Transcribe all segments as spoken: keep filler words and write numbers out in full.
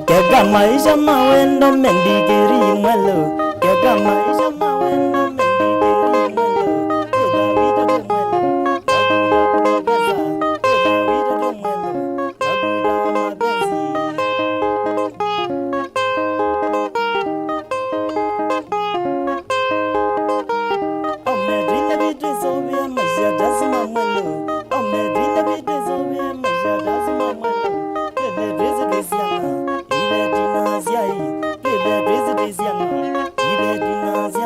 Keka maisha ma wendo me ndigiri mwelo. Keka maisha ma wendo me ndigiri mwelo. Wĩthĩa witũ tũ mwelo. Nakuta profesa. Wĩthĩa witũ tũ mwelo. Nakuta wa mapenzi. Aume twile vitwĩsũvĩa maisha ta asu ma mwelo. Aume twile vitwĩsũvĩa maisha ta asu ma mwelo. Twĩthĩe twĩsĩ twĩ syana, ithe twina asyai. Twĩthĩe twĩsĩ twĩ syana, ithe twina asyai.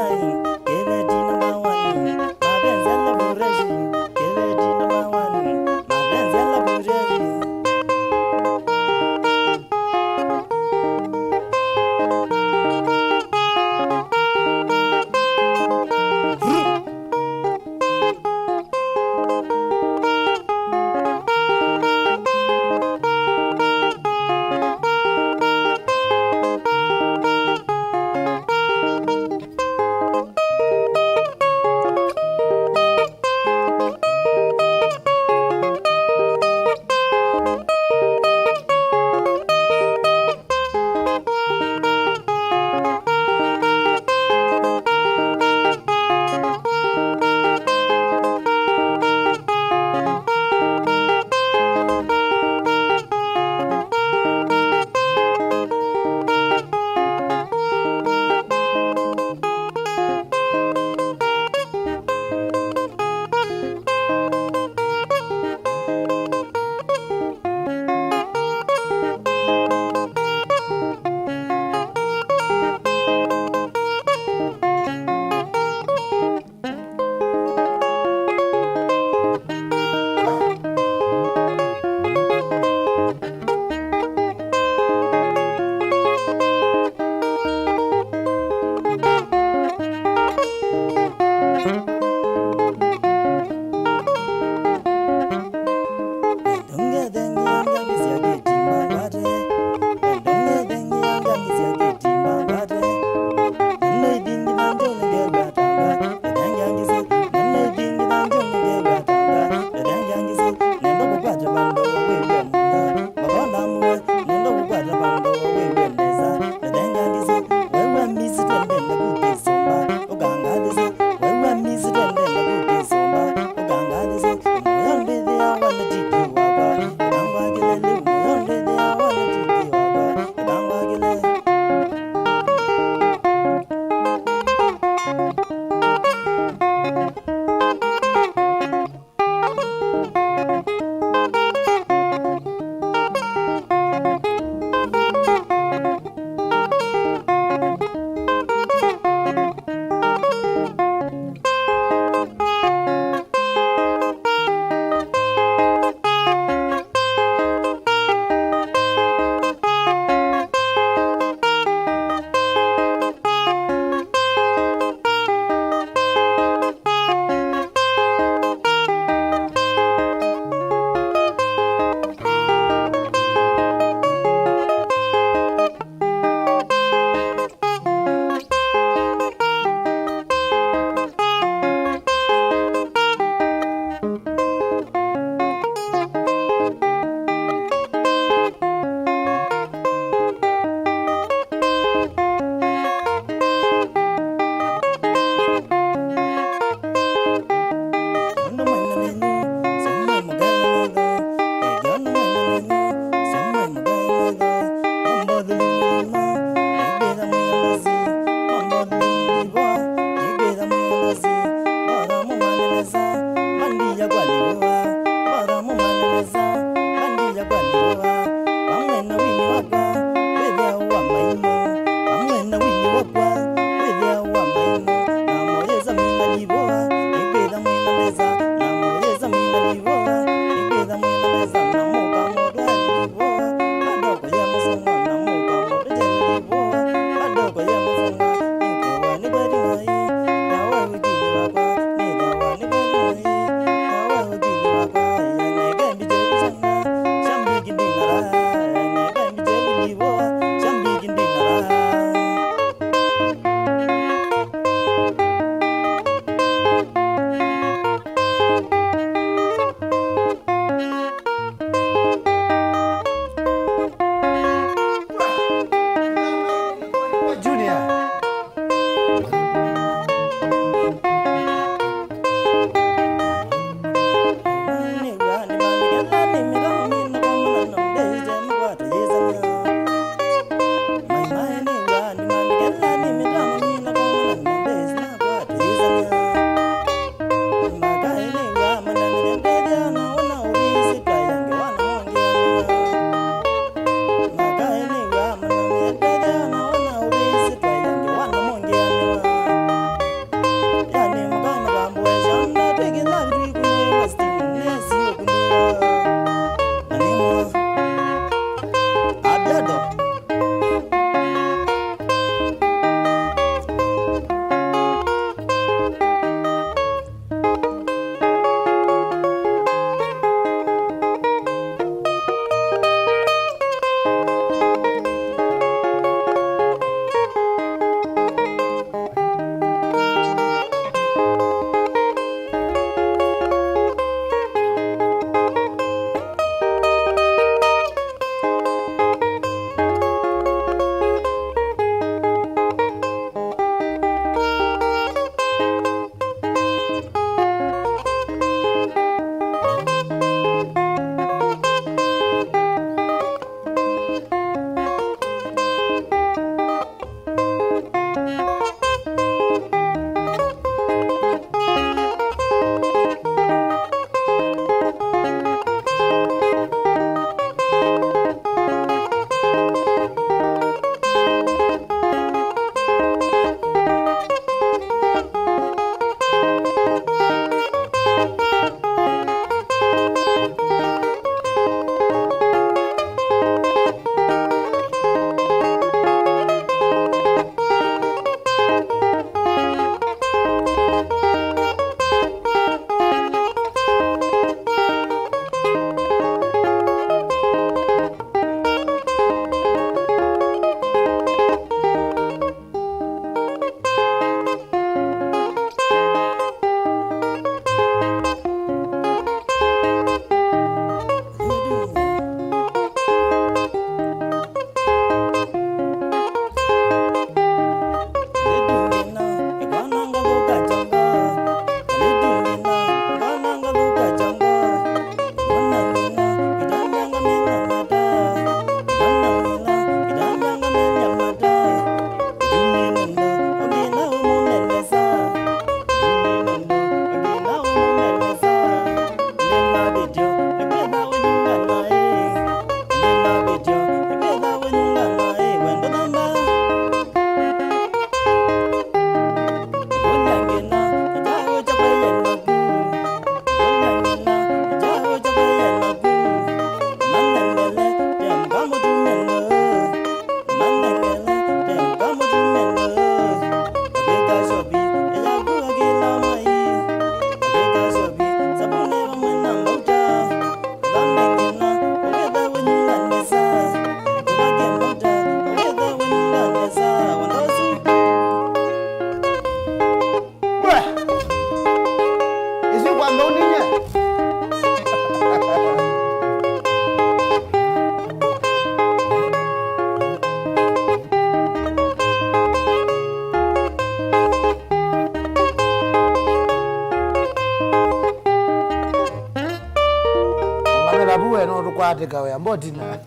Kawea mboti na.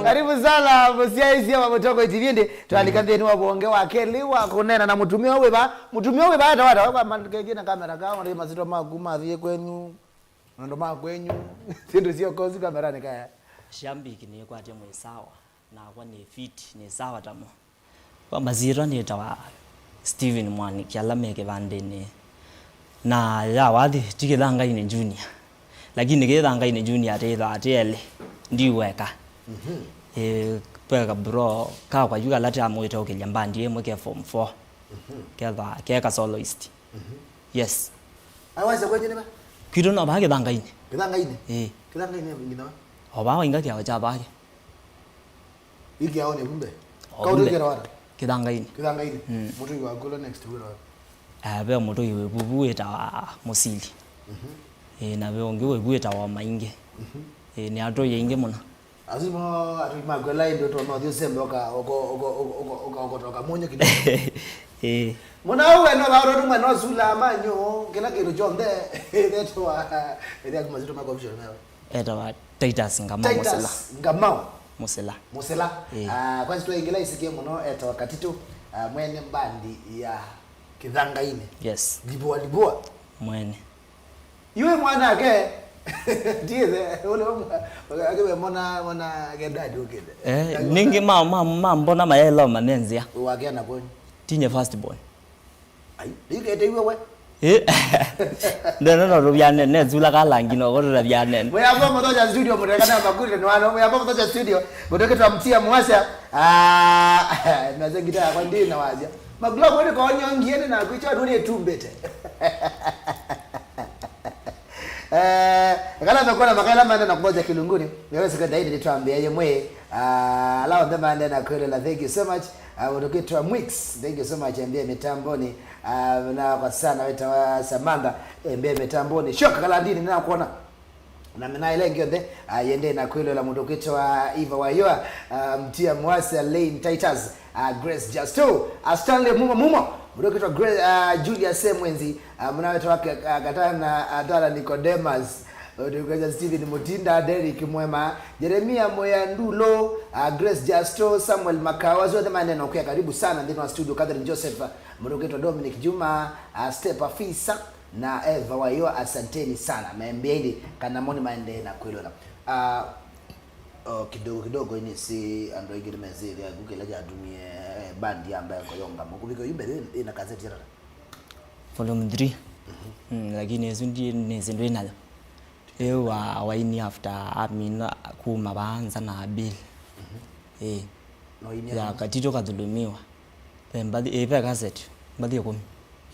Karibu sana, mũsyaĩĩsya wa Mũtongoi T V. Ĩndĩ twalika nthĩnĩ wa wonge wa kelĩ wa kũneena na mũtumĩa wĩva, mũtumĩa wĩva atawata kwa kengĩ na kamera kao, nĩ masito maku mathiĩ kwenyu, maũndũ ma kwenyu, syĩndũ sya kosi kameranĩ kaya. Shambiki nĩkwatya mwĩ sawa, nakwa nĩ fit, nĩ sawa tamo. Kwa masyĩtwa nĩtawa Steven Mwaniki, ala me kĩvandĩnĩ. Na ya wathi ti Kĩthangainĩ Junior. Lakini Kĩthangainĩ Junior atĩthaa atĩ elĩ, ndi weka. Mhm. Ĩ, ve ka bro kakwa yu kala tũamũĩte ũkĩlya mbandi ĩmwe ke form four. Mhm. Kethwa ke ka soloist. Mhm. Yes. Awasa kwenye nĩva? Kwitũ no vaa Kĩthangainĩ. Kĩthangainĩ? Ĩĩ. Kĩthangainĩ nginya va? O vaa wainga kĩao kya vake. Ĩkĩaonĩ kumbe. O kumbe. Kaũtũkĩra wata? Kĩthangainĩ. Kĩthangainĩ. Mm. Mũtũi waku ũla next wĩra wata? Ah, ve mũtũi wĩ vuvu wĩtawa Mũsili. Mhm. Ĩĩ, na ve ũngĩ wĩ vu wĩtawa Maingi. Mhm. Ĩĩ, nĩ atũi aingĩ mũno. Asu mo atũi maku ela ĩndĩ ũtona ũthiĩ ũsembe ũka, ũka, ũka, ũka, ũka, ũka, ũka, ũka mũnyũ kidogo. Ĩĩ. Mũna ũwe no vaũrũ mwe no sula manyo, kĩla kĩndũ kyonthe, ĩthetwa, ĩthĩa kuma zito mako official nawe. Etawa Titus Ngamau Mũsĩla. Titus Ngamau. Mũsĩla. Mũsĩla. Ĩĩ. Ah, kwanza twaingĩla isikie mũno etawa Katito, ah, mwene mbandi ya Kĩthangainĩ. Yes. Libua Libua. Mwene. Yue mwanake. Ndiye, ule mwa-, akiwe mwana, mwana ke dad ukile. Eh, ningĩ ma, ma, ma mbona maelo manenzia. Wake na kwenyu. Tinye first born. Ai, ndiketeiwe we. Eh. Ndene no rubya nene, netsula kalangi no, koto rubya nene. Mwe hapo mtoja studio, mrekana makuri ni wana. Mwe hapo mtoja studio, mtoke tuamtia mwasha. Ah, na zengita kwa ndina wazia. Maglobo ni kwa nyongi yene na kuicha duni tumbete. Eh, kana mekona makaela mande na kuboja kilunguni. Wewe sikenda hili nitwambia yemwe. Ah, ala onthe mande na kwĩlĩla, thank you so much. Ah, ũndũ kwĩtwa Mwix, thank you so much, ambia mitamboni. Ah, na kwa sana wĩtawa Samantha, ambia mitamboni. Shoka kalandini ninakuona. Na mina ile ngionthe, ah, yende na kwĩlĩla mũndũ kwĩtwa Eva Wayoa, ah, Mtia Mwasa, Lane Titus, ah, Grace Justo, ah, Stanley Mumo Mumo, mũndũ kwĩtwa Gra-, ah, Julius Semwenzi, ah, mwana wetu wake, ah, Katana, ah, Tala Nicodemus, Ndũkũlya Steven Mutinda, Derrick Mwema, Jeremia Moya Ndulo, ah, Grace Justo, Samuel Makao, asu onthe maende na ũkĩa, karibu sana nthĩnĩ wa studio. Catherine Joseph, mũndũ ũkwĩtwa Dominic Juma, ah, Step Afisa, na Eva Wayo, asanteni sana. Maembea ĩndĩ kana moni maendee na kwĩlona. Ah, oh, kidogo kidogo, ĩnĩ si andũ aingĩ nĩmesĩthya kĩu kĩla kyatumie, eh, bandi yamba kũyonga mũkuvika yu mbere ĩna kaseti yatata. Volume three. Mm, lakini ĩsu ndi nĩsĩ ndwĩ nayo. Ĩ wa waini after amina kuma vaa nza na Abil. Ĩ. No ini ya amina. Katito kathulumiwa. Ve mbathi, ĩ, ve cassette. Mbathi ĩkũmi.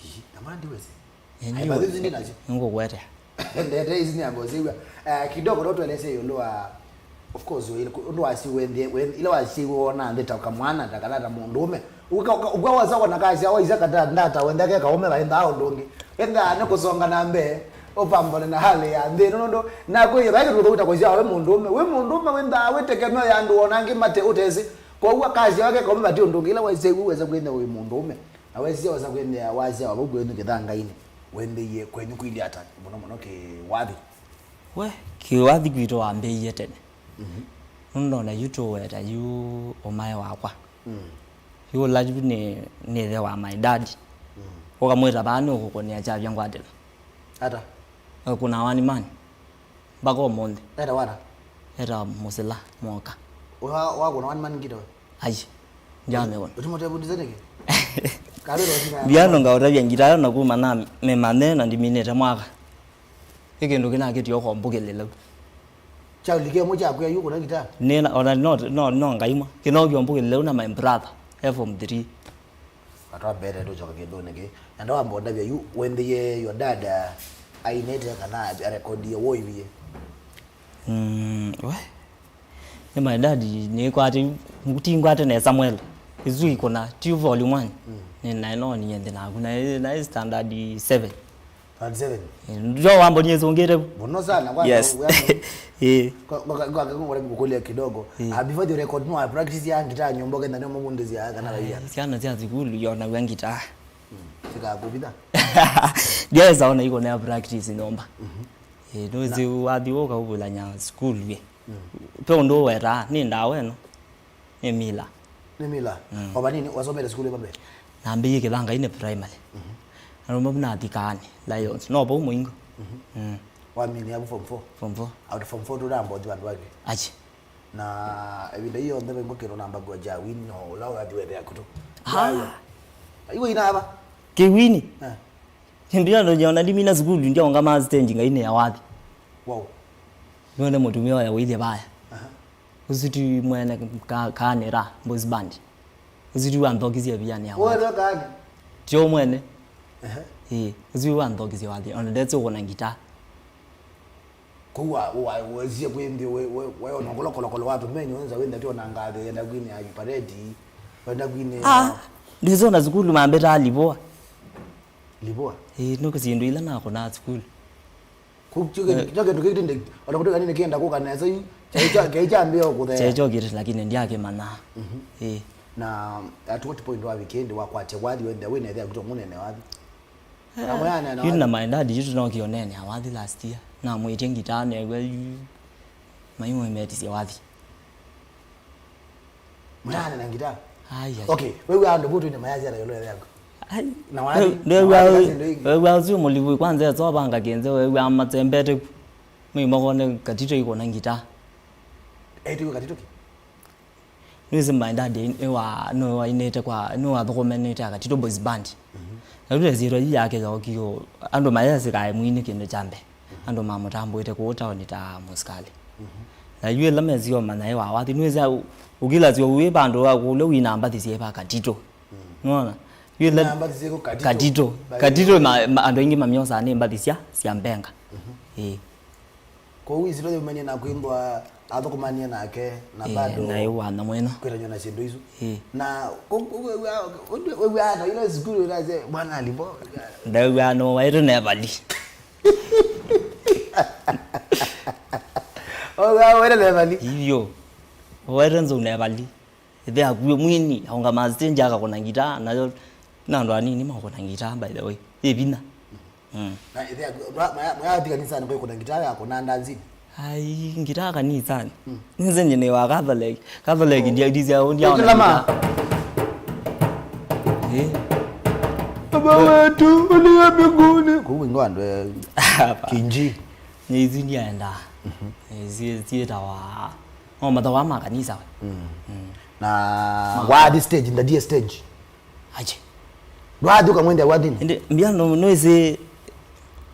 Ii, na mandi wese. Ĩ, ai, mbathi ici ndi nacio. Nĩngũkwete. Ndete ici nĩ amboziwa. Eh, kidogo no tueleze ĩũlũ wa Of course, we, ũndũ wasyiwe nthĩ, we, ila wasyiwe wona nthĩ ta kamwana, ta kana ta mũndũũme. Ũka, ũka, ũka wasa wona kasya, waisa kata ndata, wenda ke kaũme, vaendaa ũndũ ũngĩ. Endaa nĩ kũsonga na mbee, ũpambane na hali ya nthĩ ĩno, nũndũ nakwĩie, vai kĩndũ thũku ta kũsya wĩ mũndũũme. Wĩ mũndũũme, wĩndaa wĩ tekemeo ya andũ ona angĩ mate ũtesĩ. Kwoou akasya wake kaũme vati ũndũ ũngĩ, ila waisye wĩwesa kwĩthĩa wĩ mũndũũme. Na wesisya wasa kwĩthĩa wasya wa vau kwenyu Kĩthangainĩ, wendĩie kwenyu kwĩlĩ ata, mũno mũno kĩwathi? We, kĩwathi kwitũ wambĩĩie tene. Mhm. Nũndũ ona yu tũweta yu ũmae wakwa. Mm. Yu ũla yu nĩ, nĩ ĩthe wa my dad. Mm. Ũkamwĩta vaa nĩ ũkũkũnĩa kyavya ngwatĩla. Ata? Ekũna one man. Mpaka ũmũnthĩ. Eta wata? Eta Mũsĩla Mwoka. Wa, wakũna one man ngito? Ai. Ndiamĩwona. Ũtimũtevundise nĩkĩ? Kavĩra ũtina. Ndiano ngaũtavya ngita yo na kuma na mĩmane na ndiminĩte mwaka. Ĩ kĩndũ kĩnakĩtie ũkombũkĩlĩlau. Kyaũlike mwe kyakwĩa yu kũna ngita? Nĩna, ona no, no, no ngaimwa. Kĩno kĩombũkĩlĩlau na my brother, e form three. Atwa mbere tũcoka kĩndũnĩ kĩ. Enda wambondavya yu, wendĩie your dad, uh, ainĩte kana arekodie woiwie? Mm, we. Nĩ my dad, nĩkwate, tingwate ne Samuel. Isu ikũna, ti volume one. Mm. Nĩ naĩ no niĩ nthĩ naku, naĩ, naĩ standard seven. Thirty-seven. Eh, ndio wambo ni zongere. Mũno sana, kwa. Yes. Kwa, kwa, kwa, kwa, kwa, kwa, kũkũlya kidogo. Eh. Ah, before the record, no, I practice ya ngita nyombo kenda ndio mabundisi ya kana raia. Siana cia thukulu yona wa ngita. Mm. Fika kupita. Ndio saona iko na practice nyomba. Mhm. Ĩĩ, nũsĩ wathi ũkauvulany'a sukulu ĩ. Mm. Pe ũndũ ũwetaa, nĩ ndawa ĩno. Nĩ mila. Nĩ mila. Mm. O vanini, wasomete sukulu ĩva mbee? Nambĩĩie Kĩthangainĩ primary. Mhm. Na rũmwe nathi Kaani, Lions. No vau Mũingo. Mhm. Mm. Waminie avu form four? Form four. Out form four tũnamba ũthi vandũ vangĩ? Achi. Na ĩvinda ii yonthe vaingwa kĩndũ namba ngua ja wini no ũla ũyathi wethea kũtũ. Ah. Aiwa inava? Kĩwini? Eh. Ndio ndo nyona ndimina sukulu ndio ngama stage ngaine ya wathi. Wow. Ndio mũtumia ya wĩthĩa vaya. Aha. Ũsu ti mwene ka-, kanĩra, boys band. Ũsu ti wanthokisye viani ya wathi. Wewe kani? Tio mwene. Ehe. Ĩĩ, ũsu wanthokisye wathi. Ona ndetse ũkona ngita. Kũu wa, wa, wesie kwĩ nthĩ, we, we, we, ona kũla kolokolo wa tũmenyo, wenza wenda tio na ngathĩ, yenda kwini ya paredi, wenda kwini ya Ah, ndizona sukulu mambeta livoa. Livoa? Ĩĩ, nũkũ syĩndũ ila nakũnaa sukulu. Kũ-, kyo kĩndũ, kyo kĩndũ kĩu tindi, ona kũtwĩka nini kĩenda kũka nesa yu, kyai kya, kyai kyambĩĩa ũkũthea. Kyai kyokĩte, lakini ndyakĩmanya. Mhm. Ĩĩ. Na at what point wavikie ĩndĩ wakwatya wathi wenda wĩnethĩa kũtwa mũnene wathi? Na mweana na Yu na wathi? My dad, yu tũnokie ũnene wathi last year. Namwĩtye ngitaa neew'a yu, maimwe metisye wathi. Mweana na ngitaa? Ai, ai. Okay, wewe andũ vutu ni mayazia na yolo yaku. Ai. Na wathi, Ndew'a, na wathi kasi ndio hiki. Wew'a ũsu mũlivu kwanza etso vanga kenze, wew'a matembete ku. Mimi makone katito iko na ngitaa. Eti katito ki? Nĩwĩsĩ my dad nĩwa, nĩwainĩte kwa, nĩwathũkũmanĩte Akatito Boys Band. Mhm. Na yu ĩsyĩtwa yu yake yokie, andũ mayesĩkae mwini kĩndũ kya mbee. Mhm. Andũ mamũtambũĩte kũu taoni ta mũsikalĩ. Mhm. Na yu ĩla mesio manya ĩ wa wathi, nĩwĩsĩ ũkilasya wĩ vandũ wa kũlya wĩna mbathi syĩ va Katito. Mm. Nũona? Yu ĩla Wĩna mbathi syĩkũ Katito? Katito. By the Katito way. Ma, ma, andũ aingĩ mamyosaa nĩ mbathi sya, sya mbenga. Mhm. Ĩĩ. Kwoou ĩsyĩtwa yaumanie na kwĩmbwa athũkũmanie nake na Eh, bado naĩ wana mwena. Kwĩtanywa na syĩndũ isu. Eh. Na wĩw'aa ata ila sukulu ĩnasye mwana alivo? Ndew'aa no waĩte nevali. Wĩw'aa waĩte nevali. Ivyo. Waĩte nzou nevali. Ĩthe akuĩ mwini, aũngama stage akakũna ngitaa, nayo na andũ anini makũna ngitaa, by the way. Yĩ vinya. Mm. Na ĩthe aku, mwa-, mwa-, mwayathi kanisanĩ kwĩkũna ngitaa ya kũna ndanzini? Ai, ngitaa kanisanĩ. Mm. Nĩnzenye nĩ wa Catholic. Catholic Oh. ndia, ndia, ndia, Ũkĩlama. Eh. Baba wetu uliye mbinguni. Kũu ingo andũ, eh, Hapa. Kinji. Nĩ isu ndiaendaa. Mhm. Eh, zi-, ziĩtawa, no, mathawa ma kanisa we. Mm. Mm. Na Ma- wathi stage, ndadie stage. Aje. Ndwathi ũkamwendea wathinĩ? Ĩndĩ, mbia no, no ĩsĩ,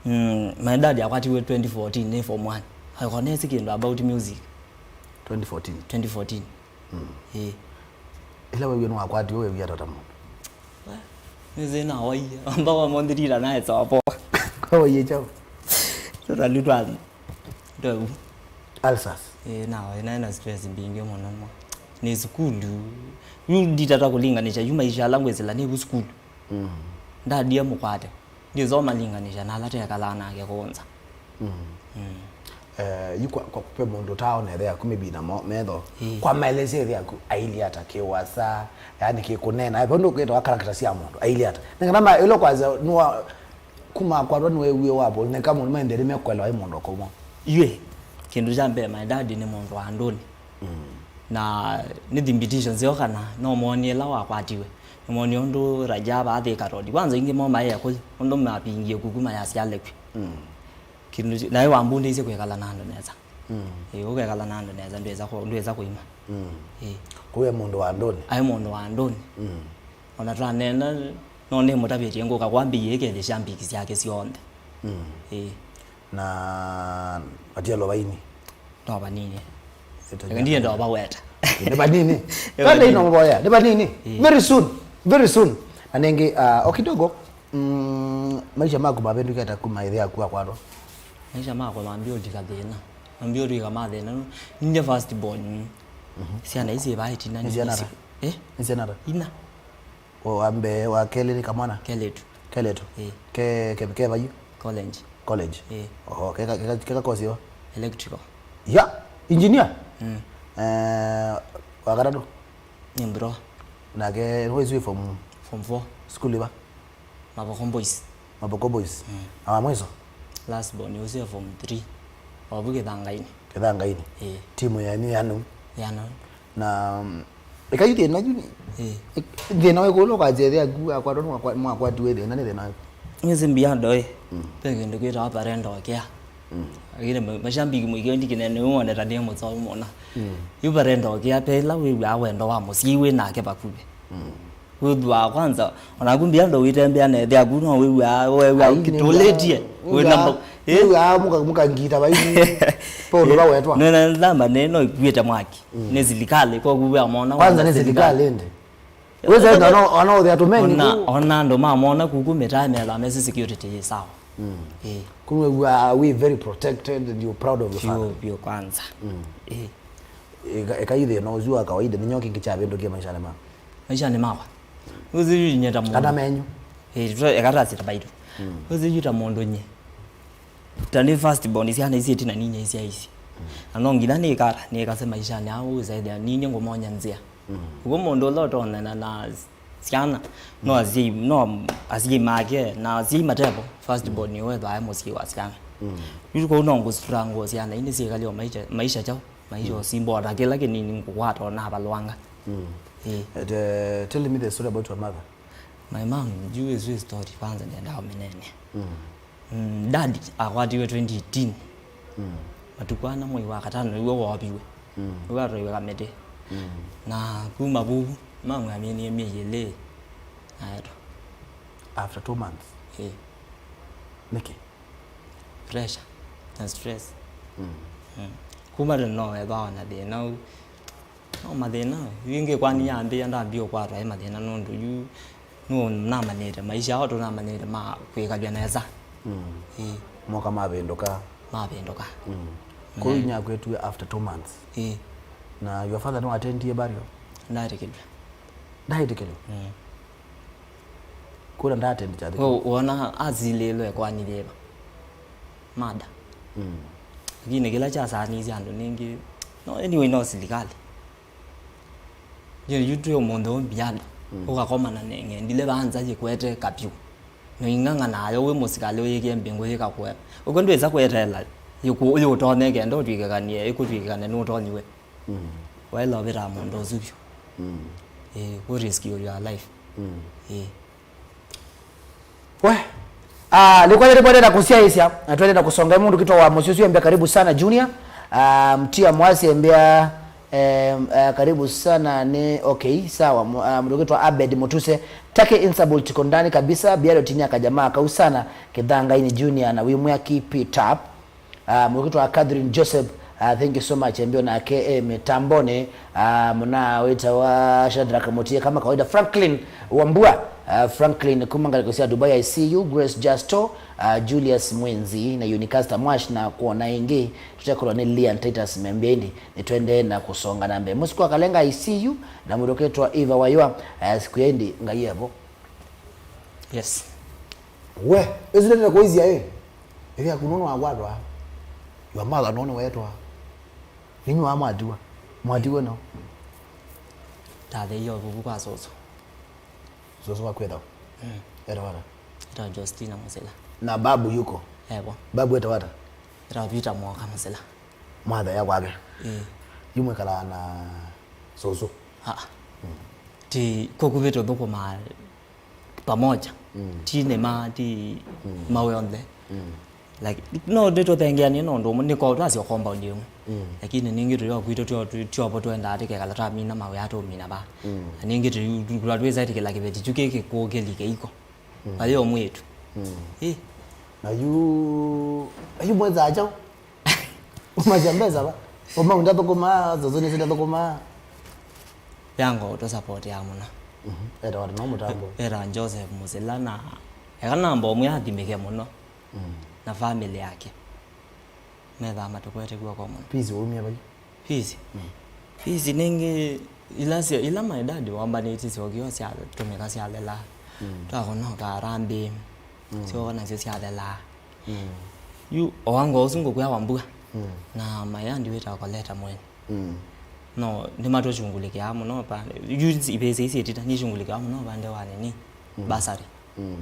mm, my dad akwatiwe twenty fourteen, nĩ form one. Akonesi kĩndũ about music. Twenty fourteen? Twenty fourteen. Mm. Ĩĩ. Ĩla wewie nĩwakwatiwe, wewie ata ta mũndũ? Nĩsĩ nawaie. Amba wa monthirira naye sawa poa. Kwa waie chao? Tũtalũ twa Ndau. Ulcers. Eh, na, naĩ na stress mbingĩ mũno ma. Nĩ sukulu. Yu nditata kũlinganisha, yu maisha ala ngwĩsĩla nĩ vu sukulu. Mm. Ndadia mũkwate. Ndĩsoma linganisha na ala tekalaa nake kũnza. Mm. Mm. Eh, yu kwa, kwa, pe mũndũ taona ĩthe yaku maybe na mo-, metho. Eh. Kwa maelesya ĩthe yaku, aili ata kĩwasa, yani kĩkũnena. Ĩvo ndũkwĩtawa character sya mũndũ, aili ata. Nĩ kana ma, ĩlo kwanza, nũwa, Kuma akwatwa nĩweewie wavũnĩka mũno, maendee nĩmekwelewa ĩ mũndũ ũkauma. Ĩĩ, kĩndũ kya mbee, my dad nĩ mũndũ wa andũnĩ. Mm. Na nĩ thimbitĩsyo nzeo kana no moonie ĩla wakwatiwe. Nĩmoonie ũndũ Rajab athĩka tondũ kwanza ingĩ mo maĩ Akũyũ, ũndũ mapingie kuku mayasya Alekwi. Mm. Kĩndũ kĩ-, naĩ wambundĩisye kwĩkala na andũ nesa. Mm. Ĩĩ, ũkekala na andũ nesa, ndwĩsa kũ-, ndwĩsa kũima. Mm. Ĩĩ. Kũu e mũndũ wa andũnĩ? Aĩ mũndũ wa andũnĩ. Mm. Ona twaneena, no nĩmũtavĩtye ngũka kwambĩie ĩkethĩ sya mbiki syake syonthe. Mm. Ĩĩ. Na vatia lo vaini? No vanini. Ĩtonya. Ndienda ũvaweta. Nĩ vanini. Ĩ Tata vanini. Ino mboya. Nĩ vanini. Ĩĩ. Very soon. Very soon. Na nĩngĩ, ah, o kidogo, mm, maisha maku mavĩndũkĩte kuma ĩthe yaku akwatwa? Maisha makwa mambia ũlika thĩna. Mambia ũlika mathĩna. Nĩ first born. Mhm. Syana ici ĩvaa ĩtina Nĩ syana nĩ ata? Eh? Nĩ syana ata? Ina. O wa mbee, wa kelĩ nĩ kamwana? Kelĩtu. Kelĩtu. Ĩĩ. Ke, ke, ke vayu? College. College. Ĩĩ. Oho, keka, keka, keka course yo? Electrical. Ya, engineer? Mm. Eh, wa katatũ? Nĩ bro. Nake, wĩsĩ form? Form four. School iva? Mavoko Boys. Mavoko Boys. Mm. Na wa mwiso? Last born ũsu e form three. Ovu Kĩthangainĩ. Kĩthangainĩ. Ĩĩ. Timu yenyu yanu. Yano. Na ĩka yu thĩna yu. Ĩĩ. Thĩna wĩkũ ũla ũkasya ĩthe aku akwatwa nĩ mwakwa- mwakwatiwe thĩna nĩ thĩna wĩkũ? Nĩsĩ mbia ndoĩ. Ve kĩndũ kĩtawa parental care. Lakini ma- mashabiki mũingĩ wendi kĩnene ũũ wonetanie mũtau mũno. Yu parental care pe ĩla wĩw'aa wendo wa mũsyai wĩ nake vakuvĩ. Wĩthwaa kwanza, onaku mbia ndo wĩtembea na ĩthe aku no wĩw'aa wĩw'aa ũkitũlĩtye. Wĩna mbo- ĩĩ? Wĩw'aa mũka- mũkangita vaivi. Pe ũndũ vawetwa. Nĩna nthamba nĩ no ĩkuĩte mwaki. Nĩ silikalĩ koku wĩa mona kwanza nĩ silikalĩ ĩndĩ. Wĩsa ĩndĩ ona ũthĩa tũmeni ona ona andũ mamona kuku mĩtaa methaa mesi security yĩ sawa. Ĩĩ. Kumwe we are we very protected and you're proud of your father. Vyũ vyũ kwanza. Ĩĩ. Ĩka- ĩka ithĩna ũsu wa kawaida nĩ nyoki kĩkyavĩndũkie maishanĩ ma Maishanĩ makwa. Ũzinyeta mũndũ. Kana menyu. Ĩĩ, tũta- ĩka tasita baitu. Ũzinyeta mũndũ nye. Ta nĩ first born syana isi ĩtina ninya isya isi. Na no nginya nĩkata nĩkase maishanĩ aa ũũsaĩthĩa ninyie ngũmony'a nzĩa. Ũguo mũndũ ũla ũtonana na syana no asyai no asyai make na asyai matevo first born nĩwe ethwaa e mũsyai wa syana. Yu kũu no ngũstruggle syana ii nĩsyĩkalio maisha maisha kyaũ maisha ũsimba o ta kĩla kĩnini ngũkwata o navalwanga. Ĩĩ. And, uh, tell me the story about your mother. My mom, juu ĩsu story kwanza nĩendaa ũmĩneenea. Mm, dad akwatiwe twenty eighteen. Matukũ ana mwei wa katano nĩw'o wooviwe. Nĩw'o atwaiwe Kamĩtĩ. Na kuma vu mamwamĩnie myei ĩlĩ aetwa. After two months. Ĩĩ. Nĩkĩ? Pressure na stress. Kuma tene no wethĩawa na thĩna ũu. No mathĩna, yu ĩngĩ kwani yambĩĩa ndambie ũkwatwa ĩ mathĩna nũndũ yu nũnamanyĩte maisha ao tũnamanyĩte ma kwĩkalya nesa. Ĩĩ. Moka mavĩndũka. Mavĩndũka. Kũu inya akwetue after two months. Ĩĩ. Na your father nĩwatendie burial? Ndaĩtĩkĩlw'a. Ndaĩtĩkĩlw'a? Kũla ndaatendĩ kyathĩ kĩu. Wona asilĩlwe kwani yĩva? Mada. Lakini kĩla kyasaanĩisye andũ nĩngĩ no anyway no silikalĩ. Yu yu twĩ ũmũnthĩ ũũ mbiano ũkakomana neng'endile vaa nza yĩkwete kapyũ. Noing'ang'a nayo wĩ mũsikalĩ ũyĩkĩe mbingũ yĩkakuea. Ũkw'o ndwĩsa kweteela yĩkũ ũyũtonye kenda ũtw'ĩkĩkanie ĩkũtw'ĩkĩkane nũtonyiwe. Waĩla ũvĩtaa mũndũ ũsu vyũ. Ĩĩ, kũ risk your life. Ĩĩ. We. Ah, nĩkwenda nĩkwendete kũsyaĩsya na twendete kũsonga mũndũ kitwa wa mũsyĩ ũsu embea karibu sana junior. Ah, mtia mwasi embea eh, eh, karibu sana ni okay sawa mu- ah, mũndũ kitwa Abed Mutuse take insabul tiko ndani kabisa biado tinya kajamaa kau sana kĩthangaini junior na wimwĩa keep it up. Ah, mũndũ wĩtawa Catherine Joseph, ah, thank you so much. Embeo nake e mĩtambonĩ, ah, mũna wĩtawa Shadrack Mutie kama kawaida, Franklin Wambua, ah, Franklin kuma ngalĩko sya Dubai, I see you, Grace Justo, ah, Julius Mwenzi na Unicaster Mwash na kuona ĩngĩ tũtekolwa nĩ Lian Titus Membia ĩndĩ nĩtwendee na kũsonga na mbee. Mũsikwa Kalenga, I see you, na mũndũ wĩtawa Eva Waywa, ah, siku ya ĩndĩ Ngai evo. Yes. We, ĩsu nĩtene kũĩsya ĩ. Ĩthĩa kũnũnũ wakwatwa. Your mother nũnũ wetwa. Ninyu wa mwatiwa. Mwatiwe no. Tatheie ũvuvu kwa soso. Soso wakwetwa. Mm. Etwa wata. Etwa Justina Musila. Na babu yuko. Evo. Babu etwa wata. Etwa Peter Mwoka Musila. Mother ya kwake. Eh. Yu mwĩkalaa na soso. Ah. Mm. Ti kokuvĩtwe thũkũma pamoja. Mm. Ti nĩma ti mm. Mawe onthe. Mm. Like, no ndĩtũthengeanie no ũndũ ũmwe nĩko twasyo compound ĩmwe. Mm. Lakini ningĩ tũyo kwitũ tyo tyovo twendaa tĩkekala twamina mawe atũmina va. Mm. Na ningĩ tũkula twĩsa tĩkĩla kĩveti kyu kĩkĩkũkĩlike iko. Mm. Ayo mwĩtu. Mm. Eh. Na yu ayu mwethaa kyaũ? Umasya mbesa va? Ũmau ndathũkũmaa, zozo nĩsĩ ndathũkũmaa. Yango ũtũsapotea mũno. Mhm. Etawa no mũtambo. Etawa Joseph Musila na eka namba ũmwe athimĩke mũno. Mm. Na family yake. Methaa matũkwete kw'oko mũno. Peace waumie vai? Peace. Mm. Peace nĩngĩ ila sya ila my dad wambanĩtie syokio syatũmĩka syathelaa. Mm. Twakonoka harambee. Mm. Syoka nasyo syathelaa. Mm. Yu owango ũsu ngũkwĩa wa mbua. Mm. Na my aunt wĩtawa Koleta Mweni. Mm. No nĩmatũshungulĩkĩaa mũno pa yu ivĩsĩ isi ĩtita nĩshungulĩkĩaa mũno vande wa nini. Mm. Basari. Mm.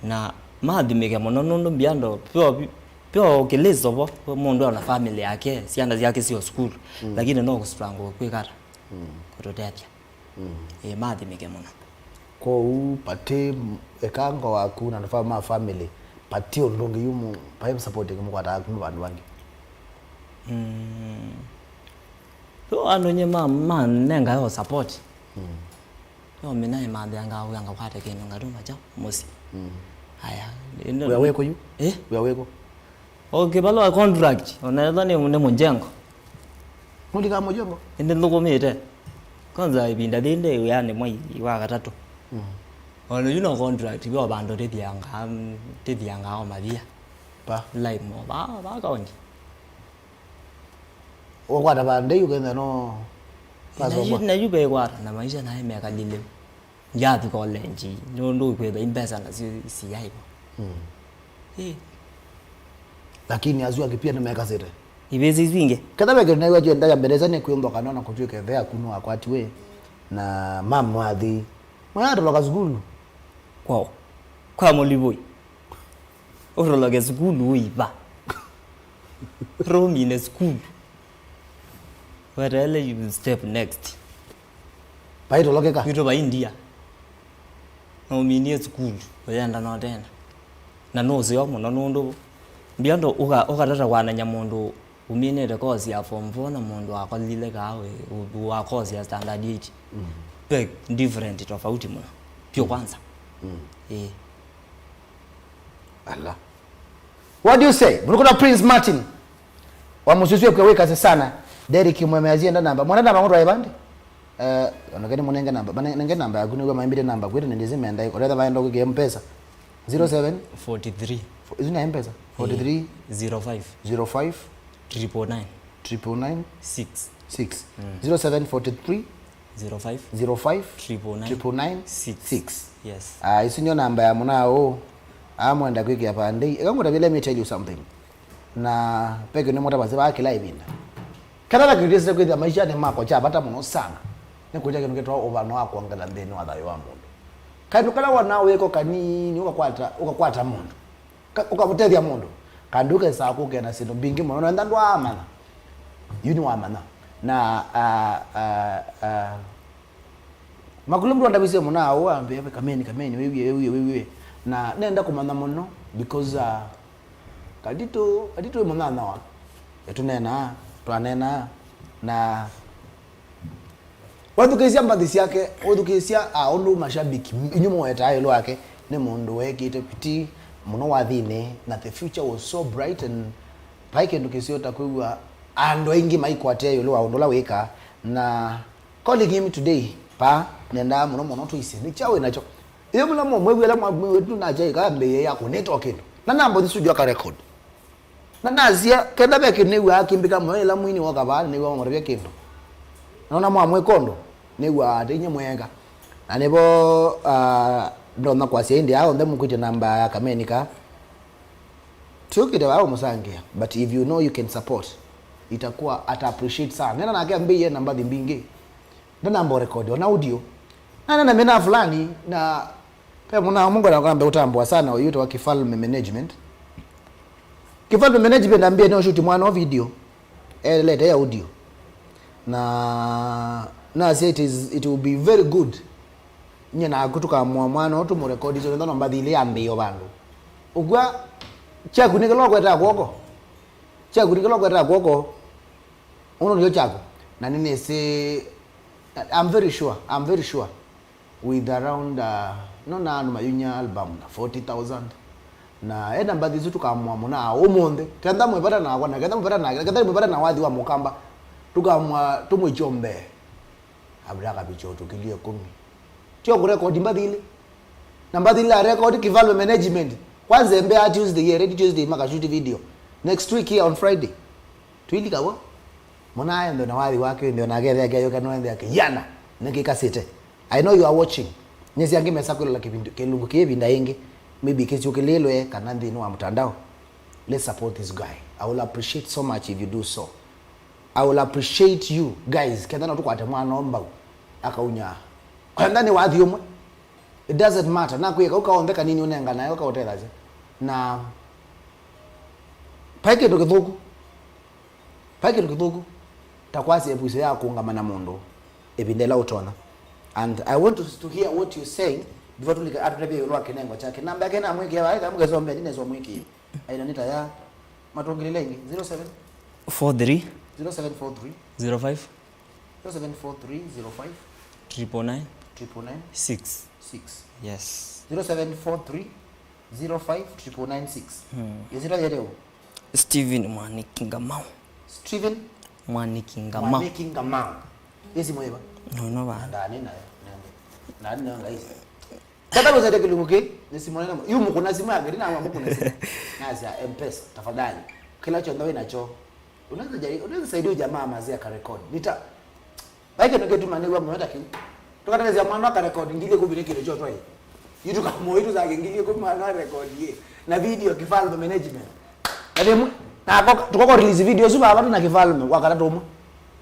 Na mathimĩke mũno nũndũ mbia ndo pyo Pyo ũkĩlĩsa vo, mũndũ ona family yake, syana syake sio sukulu, mm, lakini no kũstruggle kwĩkata, mm, kũtũtethya. Mm. Ĩĩ, maathimĩke mũno. Kwoou, pati m-, ekanga waku na andũ ma family, pati ũndũ ũngĩ yu mũ-, vai support ĩngĩ mũkwataa kuma vandũ vangĩ? Mm. Yo andũ nye ma, manengae o support. Mm. Yo mina ĩmanthĩangaa wĩa ngakwate kĩndũ ngatuma kya mũsyĩ. Mm. Aya. Wĩa wĩkũ yu? Eh? Wĩa wĩkũ? O kĩvalũa contract, ona ethwa nĩ, nĩ mũjengo. Mũlika mũjengo? Ĩndĩ nthũkũmĩte. Kwanza ĩvinda yĩĩ ndĩ wĩanĩ mwai wa katatũ. Mm. Ona yu no contract, yo vandũ tĩthiangaa, tĩthiangaa o mavia. Pa? Lime, o va, va kaunti. Ũkwata vandũ yu kenda no. Na yu, na yu vekwata, na maisha naĩ mekalile. Ndyathi college, nũndũ kwĩthwa imbesa nasyo siyaĩ vo. Mm. Ĩ. Lakini asu angĩ pia nĩmekasĩte. Ivĩsĩ isu ingĩ. Ketha ve kĩndũ naĩw'a kyo ndaya mbelesa nĩ kwĩmbwa kana ona kũtw'ĩka ĩthe yaku nĩwakwatiwe na mama wathi. Mwana atoloka sukulu. Kwao. Kwa mũlivoi. Ũtoloke sukulu ũiva. Romine sukulu. Weteele you step next. Vaitolokeka. Kwitũ vai ndia. Nauminie sukulu, ũyenda notenda. Na nũseo mũno nũndũ mbia ndo ũka-, ũkatata kwananya mũndũ uminĩte course ya form four na mũndũ wakolile kaa wĩ, u-, wa course ya standard eight. Mm. Ve different tofauti mũno. Pyo kwanza. Mm. Ĩĩ. Ala. What do you say? Mũnukuna Prince Martin. Wa mũsusu ekwe wĩkase sana. Derek Mweme azienda namba. Mwana namba mũtwae vandi? Eh, onakeni mũnenge namba. Mane-, nenge namba yaku nĩw'a maimbĩte namba kwĩtũ nĩndĩsĩ menda. Ũretha vaenda kwĩkĩa mpesa. Zero seven? Forty-three. Fo-, isu nĩ mpesa? Forty-three? Zero five. Zero five? Triple nine. Triple nine? Six. Six. Mm. Zero seven forty-three? Zero five. Zero five? Triple nine. Triple nine? Six. Six. Yes. Ah, isu nĩyo namba ya mũnao. Amwenda kwĩkĩa pandei. Eka ngũtavye, let me tell you something. Na peke nĩ mũtavasya vaa kĩla ĩvinda. Kĩla na kĩndĩsĩte kwĩthĩa maishanĩ makwa kya vata mũno sana, nĩ kũkya kĩndũ kĩtawa ũvano wa kwongela nthĩnĩ wa thayũ wa mũndũ. Kaĩndũ kala wona wĩko kanini ũkakwata, ũkakwata mũndũ. Ka-, ũkamũtethya mũndũ. Kaĩndũ kesaa kũkĩa na syĩndũ mbingĩ mũno. Na enda ndwaamanya. Yu nĩwamanya. Na, ah, ah, ah, Makulu mndũ andavisye mũno aũ ambĩa, "Kameni, kameni, wĩwie, wĩwie, wĩwie." Na nenda kũmanya mũno because, uh, Kalitũ, Kalitũ ĩmũnyanyawa. Ĩtũneenaa, twaneenaa, na wathukĩĩsya mbathi syake, ũthukĩĩsya, ah, ũndũ mashabiki, inyu mũwetaa ĩũlũ wake, nĩ mũndũ weekĩte pitii mũno wathinĩ, na the future was so bright and vai kĩndũ kĩseo ta kwĩw'a andũ aingĩ maikwatĩa ĩũlũ wa ũndũ ũla wĩkaa, na Calling him today, pa, nendaa mũno mũno tũisye, nĩ kyaũ wĩ nakyo? Ĩyo mũla mwĩw'e ĩla mwamwĩw'e tu nakya ĩkambĩĩe ya kũnĩta o kĩndũ. Na namba ũthi studio aka record. Na nasya, kenda ve kĩndũ nĩw'aa kĩmbĩka mũyo ĩla mwini woka vaa, nĩw'aa wamũtavya kĩndũ. Na ona mwamwĩka ũndũ, nĩw'aa ata inyie mwĩeka. Na nĩvo, ah, ndonya kwasya ĩndĩ aa onthe mũkwĩtya namba ya Kamenika. Tiũkĩte vaa ũmũsangĩa, but if you know you can support, itakuwa ata appreciate sana. Nena nake ambĩie na mbathi mbingĩ. Ndanamba ũrekodi ona audio. Na nena mena fulani, na pe mũna mũngo na kwamba ũtambwa sana ũyũ wa Kifalme Management. Kifalme Management ambie no shoot mwana wa video. Elete ya audio. Na, na say it is, it will be very good. Nye naku tũkamũa mwana ũũ tũmũrekodi, so nĩtha no mbathi ilĩ yambĩĩo vandũ. Ũkw'a, kyaku nĩ kĩla ũkwetaa kw'oko. Kyaku nĩ kĩla ũkwetaa kw'oko. Ũno nĩyo kyaku. Na nĩnĩsĩ, I'm very sure, I'm very sure. With around, uh, no na andũ mayunya album na forty thousand. Na ena mbathi isu tũkamũa mũna ũmũnthĩ. Ketha mwĩvata nakwa, na ketha mwĩvata nake, na ketha mwĩvata na wathi wa mũkamba. Tũkamũa, tũmwĩkyombee. Abra kavicho tukilie kumi. Tio kurekodi mbathi ilĩ. Na mbathi ilĩ arekodi Kifalme Management. Kwanza embea Tuesday, ye ready Tuesday, makashuti video. Next week here on Friday. Twilika wo. Mwana aende na wathi wake, ndio na gethe yake yoka no ende yake. Yana, nĩkĩkasĩte. I know you are watching. Nyesi angĩ mesa kwĩlola kĩvindu, kĩlungu kĩvinda ĩngĩ. Maybe kĩsiũkĩlĩlwe kana nthĩnĩ wa mtandao. Let's support this guy. I will appreciate so much if you do so. I will appreciate you guys, ketha no tũkwate mwana ũmbau akaunya. Kwenda nĩ wathi ũmwe. It doesn't matter. Na kwĩka ũkaonthe kanini ũnenganae ũkaũtethasya. Na Vai kĩndũ kĩthũku. Vai kĩndũ kĩthũku ta kwasya ĩvuso ya kũũngama na mũndũ ĩvinda ĩla ũtonya. And I want to, to hear what you're saying before tũlike atũtavye ĩũlũ wa kĩnengo kyake. Namba yake namwĩkĩe vai, kana mũkesombe, ndinesa mwĩkĩe. Aina nĩ ta ya matũngĩlĩle ĩngĩ. Zero seven? Four three. Zero seven four three. Zero five. Zero seven four three zero five. Triple nine. Triple nine. Six. Six. Yes. Zero seven four three zero five triple nine six. Hmm. Ĩsyĩtwa yĩtwa ũ? Steven Mwaniki Ngamau. Steven Mwaniki Ngamau. Mwaniki Ngamau. Ĩsimũ yĩva? No, no, va. Ndani nayo. Ndani nayo, guys. Tata gũsete kĩlungu kĩ, nĩ simũ nene. Yu mũkũna simũ yake, ndina wa mũkũna simũ. Nasya M-Pesa, tafadhali. Kĩla kyonthe wĩ nakyo. Unaweza jari-, unaweza saidia huyu jamaa mazee akarekodi. Nita-, vai kĩndũ kĩtuma nĩw'a mũyo ta kĩu. Tũkatetheesya mwana akarekodi ngili ĩkũmi nĩ kĩndũ kyotwaĩ. Yu tũkamũĩ tũsake ngili ĩkũmi mwana arekodi yĩ. Na video kĩfalme management. Na thimũ, na ako-, tũkoko release video ĩsu vava tũna kĩfalme, wa katatũ ũmwe.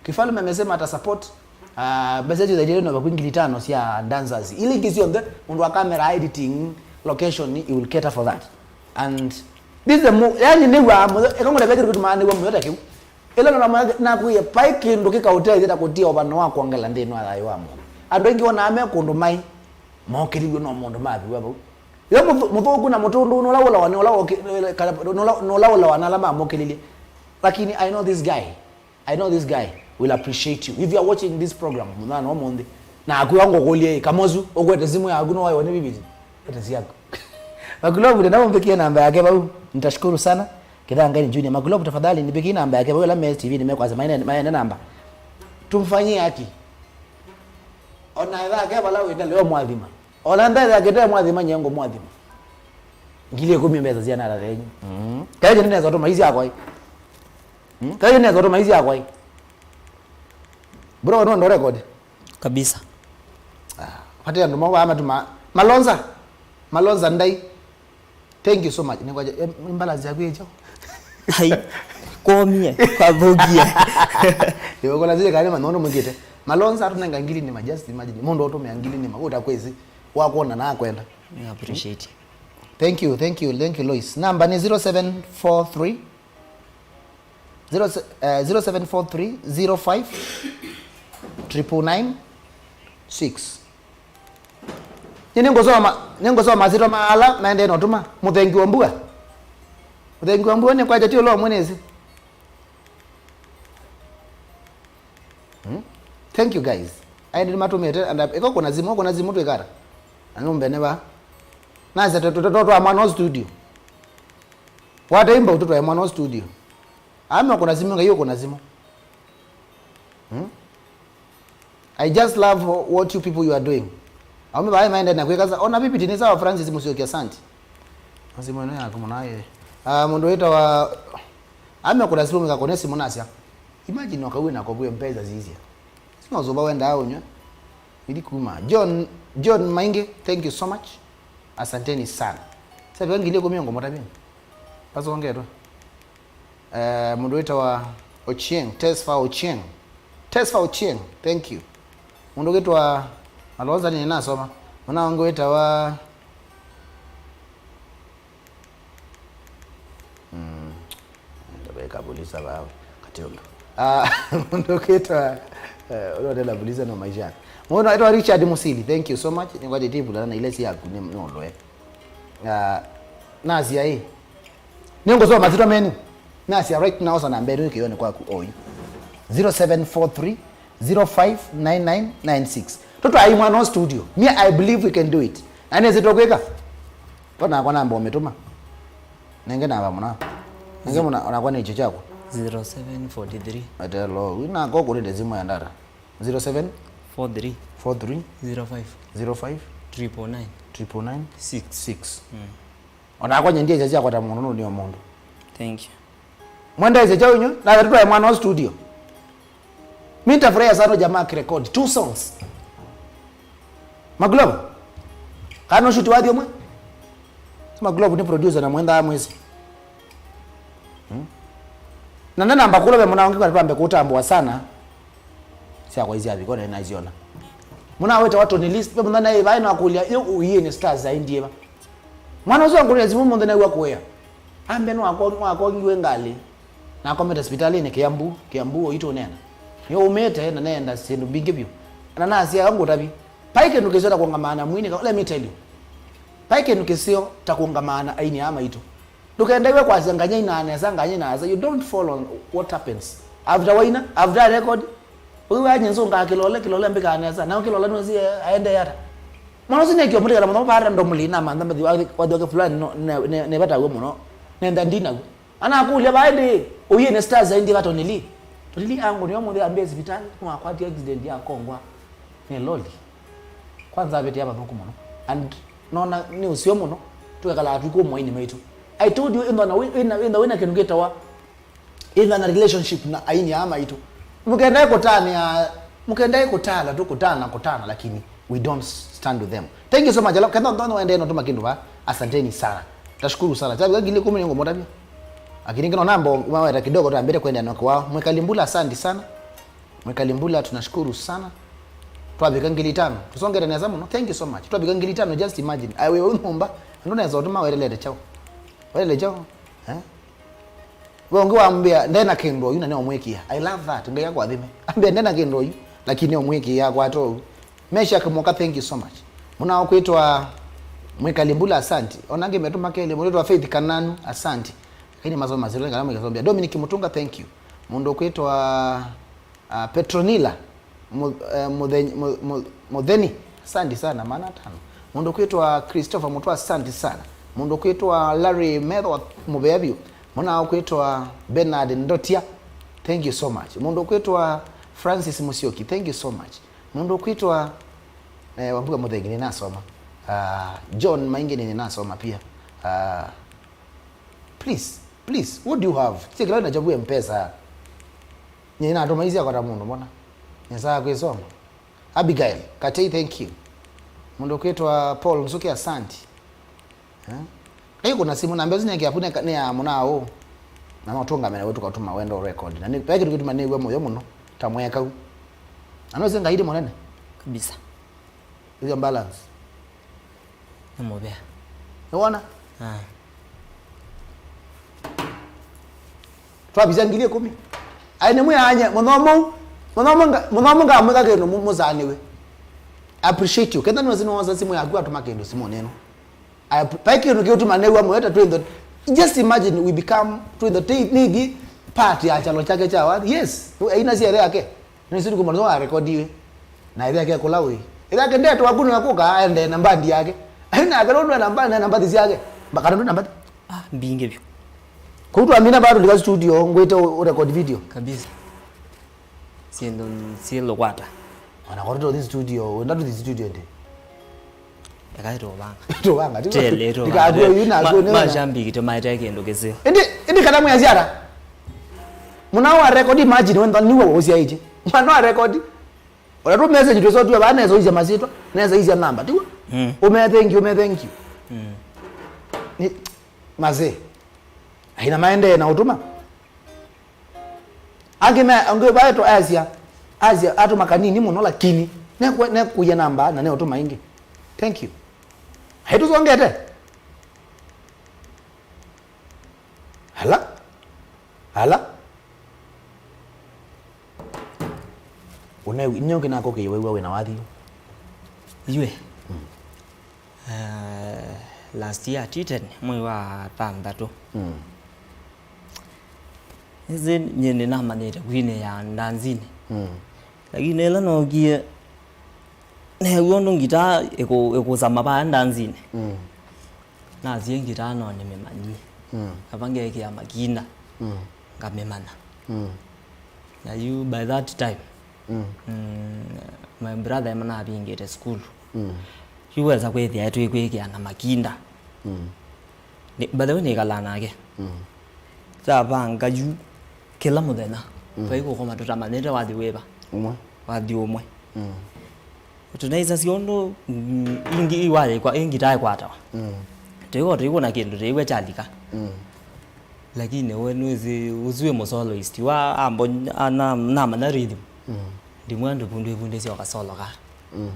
Kĩfalme amesema ata support, ah, mbeca icio zaidi no vakwi ngili tano sya dancers. Ile ingĩ syonthe, mũndũ wa camera, editing, location, he will cater for that. And this is the mo-, yani nĩw'a mũyo, eka ngũna vekĩrĩ kũtuma nĩw'a mũyo ta kĩu. Ĩla nona mũyo nakwĩe, vai kĩndũ kĩkaũtethya ta kũtia ũvano wa kwongela nthĩnĩ wa thayũ wa mũndũ. Andũ aingĩ onaa me kũndũ mai, mokĩlilw'e no mũndũ maviwa vau. Yo mũthũ-, mũthũku na mũtũndũ nũla ũlawa, nũla ũki-, kana nũla, nũla ũlawa na ala mamũkĩlilye. Lakini I know this guy. I know this guy will appreciate you. If you are watching this program, mũthenya wa ũmũnthĩ, na akwĩwa ngũkũlye, Kamozu, ũkwete simũ yaku, no waĩwa nĩ vivi? Ete siaku. Makulovu, nenda ũmbĩkie namba yake vau. Nitashukuru sana. Kĩthangaini Junior. Makulovu, tafadhali, nibĩkie namba yake vau, ĩla me S T V nĩ mekwasya maene, maene namba. Tumfanyie haki. Ona ĩthake vala wĩte leo mwathima. Ona ndethakĩte mwathima, nye ngũmwathima. Ngili ĩkũmi mbesa sya nata thenyu. Mm. Kaĩ nĩ nesa ũtũma isi akwa. Mm? Kaĩ nĩ nesa ũtũma isi akwa. Bro, no ndo record. Kabisa. Ah, pate andũ mo ba matuma. Malonza. Malonza ndai. Thank you so much. Nĩkwaja, em, balance yaku ĩcho. Ai, komie, kwathukie. Yo, kola zile kani manono mwingite. Malonza atunenga ngili nĩma, just imagine. Mũndũ ũtũmĩa ngili nĩma, ũtakwĩsĩ. Wakuona na akwenda. I appreciate. Thank you, thank you, thank you, Lois. Namba nĩ zero seven four three, zero, eh, zero seven four three zero five triple nine six. Nĩ nĩngũsoma, nĩngũsoma masyĩtwa ma ala maendee na ũtũma. Mũthengi wa mbua. Mũthengi wa mbua nĩ kwaja ti ũla ũmwe nĩsĩ. Hmm? Thank you guys. Aende nĩmatũmĩte, and ĩko kuna simu, kuna simu twĩkata. Na nũmbene ba. Nasa tũtwa mwana wa studio. Wataimba ũtũtwae mwana wa studio. Ame kuna simu, ngai kuna simu. Hmm? I just love what you people you are doing. Aume bae maende na kwĩka sa. Ona bibi tini sawa Francis Musyoki, asante. Simu ĩno yaku mũnaye. Ah, mũndũ wĩtawa Ame kũla simu ngakone simu nasya. Imagine wakawe na kobwe mpesa zizia. Sima uzoba wenda au nywe. Ili kuma. John, John Mainge, thank you so much. Asanteni sana. Sasa ngili kwa miongo mota bini. Pasongetwa. Eh, mũndũ wĩtawa Ochieng, Tesfa Ochieng. Tesfa Ochieng, thank you. Mũndũ wĩtawa Alonza nĩ nasoma. Mwana wangu wĩtawa Mm. Ndabeka bulisa bawe. Kati ũndũ. Ah, mũndũ ũkĩtwa, eh, ũrĩa ũtela bulisa no maisha. Mũndũ aitwa Richard Musili, thank you so much. Nĩkwatĩtie ibulana na ile si yaku nĩ, nĩ ũndũ, eh. Ah, nasia ĩ. Nĩngũsoma masyĩtwa menyu. Nasia right now sana mbere kĩone kwaku oyu. Zero seven four three zero five nine nine nine six. Tũtwae mwana o studio. Me, I believe we can do it. Na nĩsĩ tũkwĩka. Kwa nakwa namba ũmĩtũma. Nenge namba mũna. Nenge mũna, onakwa nĩ icho chakwa. Zero seven forty three. Atelo, wina koko nĩ simu ya ndata. Zero seven forty three. Forty three. Zero five. Zero five. Triple nine. Triple nine. Six. Six. Mm. Onakwa nyendie icho chakwa ta mũndũ nĩ mũndũ. Thank you. Mwenda ise chao inyo, na tũtwae mwana o studio. Mi nitafurahia sana jamaa akirekodi two songs. Maglobe. Kana ushuti wathi umwe. Maglobe ni producer na mwenda mwezi. Hmm? Na nena mbakula be mwana wangu kwa pambe kutambua sana. Sia kwa hizi abiko na naziona. Mwana weta watu ni list, be mwana naye bae na kulia, yo uye ni stars za India ba. Mwana uzo ngule zimu mwana naye wa kuya. Ambe nwakongiwe ngalĩ, nakomete sipitalĩnĩ Kiambu, Kiambu ũitũ nena. Nĩũmĩte na neenda syĩndũ mbingĩ vyũ. Na nasya ngũtavi. Vai kĩndũ kĩseo ta kũngamaa na mwini, let me tell you. Vai kĩndũ kĩseo ta kũngamaa na aini aa maitũ. Ndũkendewe kwasya nganyai na nesa, nganyai na nesa. You don't fall on what happens. After waina, after record, ũyu wanyinzũngaa kĩlole, kĩlole mbĩkaa nesa. Nao kĩlole nũsi aendee ata. Mwana ũsu nekĩo mũtikala mũno, vata ndomũli na mantha mbathi wathi wake fulani no, ne, ne, ne vatawe mũno. Nenda ndinagu. Anakũlya vaa ĩndĩ, ũyĩne stars aingĩ va Tony Lee? Tony Lee angũnĩa mũthĩ ambie sivitalĩ, nĩwakwatie accident ya kongwa nĩ loli. Kwanza avĩtĩa vathũku mũno. And nona nĩ ũseo mũno, tũkekalaa twĩkũmwa aini maitũ. I told you, ĩndwa na wĩ- ĩna- ĩndwa wĩna kĩndũ kĩtawa, ĩndwa na relationship na aini aa maitũ. Mũkendae kũtanĩa, mũkendae kũtala tu, kũtana, kũtana, lakini we don't stand with them. Thank you so much. Ala, ketha nthono wendee no tuma kindu va. Asanteni sana. Tashukuru sana. Cha ngili kumi ningo mutavya. Lakini ngino namba maweta kidogo tu ambire kwenda no kwa. Mwekali Mbula, asante sana. Mwekali Mbula, tunashukuru sana. Twavika ngili tano. Tusongere neza muno. Thank you so much. Twavika ngili tano, just imagine. Ai we nyumba. Ndo neza utuma werelete chao. Werele chao. Eh? We ũngĩ wambĩa, "Ndena kĩndũ oyu na nĩomwĩkĩa." I love that. Ngai akwathime. Ambĩa, "Ndena kĩndũ oyu, lakini nĩomwĩkĩa akwata ũu." Mesha Kĩmũka, thank you so much. Mũna ũkwĩtwa Mwĩkali Mbula, asanti. Ona angĩ metũma kelĩ, mũndũ wĩtwa Faith Kananu, asanti. Lakini masomo mazito kana mwĩkasombia. Dominic Mutunga, thank you. Mũndũ ũkwĩtwa Ah, Petronila Mu- eh, Mutheny- Mu- Mu- Mutheni, asante sana, maana tano. Mũndũ kwĩtwa Christopher Mutwa, asante sana. Mũndũ kwĩtwa Larry Methwa, mũvea vyũ. Mũna kwĩtwa Bernard Ndotia, thank you so much. Mũndũ kwĩtwa Francis Musyoki, thank you so much. Mũndũ kwĩtwa eh, Wambuga Muthengi, ninasoma. Ah, John Maingi, ninasoma pia. Ah, please, please, what do you have? Sikila na jabu mpesa. Nyie natũma isi akwata mũndũ, mbona? Nyesaa kwĩsoma. Abigail Katei, thank you. Mũndũ kwĩtwa Paul Nzuki, asanti. Eh? Ai, kuna simu namba isu nĩake apu nĩ ya mũna ũũ. Na no tũngamene wetu katuma wendo record. Na nĩ, ve kĩndũ kĩtuma nĩw'a mũyo mũno, ta mwekau. Na no sĩ Ngai nĩ mũnene. Kabisa. Ĩthyo balance. Nĩ mũvea. Nĩwona? Ah. Twavisa ngili ĩkũmi. Ai, nĩ mwĩanye, mũthomo, mũthomo nga- mũthomo ngamwĩka kĩndũ mũ- mũsanĩwe. I appreciate you. Ketha nĩwasi nĩwosa simũ yaku atũma kĩndũ simũ nĩno. I app- vai kĩndũ kĩũtuma nĩw'a mũyo ta twĩ ntho. Just imagine we become twĩ ntho tĩ- nĩthi part ya kyalo kyake kya wathi. Yes. Aina syere yake. Nĩsĩ nĩkũmanya nĩwarekodiwe. Na ĩthe ake kũla wĩ. Ĩthe ake ndeto waku nĩwe kũka aendee na mbandi yake. Aina ake nũndũ ena mbandi na mbathi syake. Mba- kana ndũ na mbathi. Ah, mbingĩ vyũ. Kũu twamina bado ndika studio ngwĩte ũ- ũrekodi video. Kabisa. Syĩndũ syĩlũkwata. Ona kwa tũthi studio, wenda tũthi studio ndi. Eka tũvanga. Tũvanga, tũ- Tele, tũvanga. Ndikakwĩe yu na Ma- kwĩe nĩ ona. Mashambiki tũmaete kĩndũ kĩseo. Ĩndĩ, ĩndĩ kana mwĩ aziara. Mũna wa record, imagine wenda niwe ũsiaĩtye. Mwana wa record. Ona tu message tu sotu bana nesa isia masitwa, nesa isia namba, tiwa? Mm. Ume thank you, ume thank you. Mm. Ni mazee. Aina maendee na ũtũma. Angĩ me, angĩ baeto asya, asya atũma kanini mũno lakini ne ne kuya namba na ne ũtũma ingĩ. Thank you. Haitu songete. Ala. Ala. Ũne inyonge nako kĩwew'a wĩna wathi. Yue. Mm. Uh, last year T ten mwei wa thanthatũ. Mm. Ĩsĩ nyie nĩnamanyĩte kwinĩ ya ndanzinĩ. Mm. Lakini ĩla nookie, neew'a ũndũ ngitaa ĩkũ- ĩkũsama vaa ndanzinĩ. Mm. Nasie ngitaa no nĩmĩmanyie. Mm. Kava ngeekĩa makinda, mm, ngamĩmanya. Mm. Na yu by that time, mm, mm, my brother manavingĩte sukulu. Mm. Yu wesa kwĩthĩa twĩkwĩkĩa na makinda. Mm. Ni- by the way, nĩkalaa nake. Mm. Twavanga yu kĩla mũthenya. Mm. Twaikũkoma tũtamanyĩte wathi wĩva. Ũmwe. Wathi ũmwe. Mm. Tũnaisasya ũndũ, mm, ingi iwaĩkwa, ingi taĩkwatawa. Mm. Tũiko tũikũna kĩndũ tĩiwe kyalika. Mm. Lakini we nĩwĩsĩ ũsu wĩ mũsoloist wa ambo ana namanya rhythm. Mm. Ndimwe andũ vundu ivundĩsya ũkasoloka. Mm.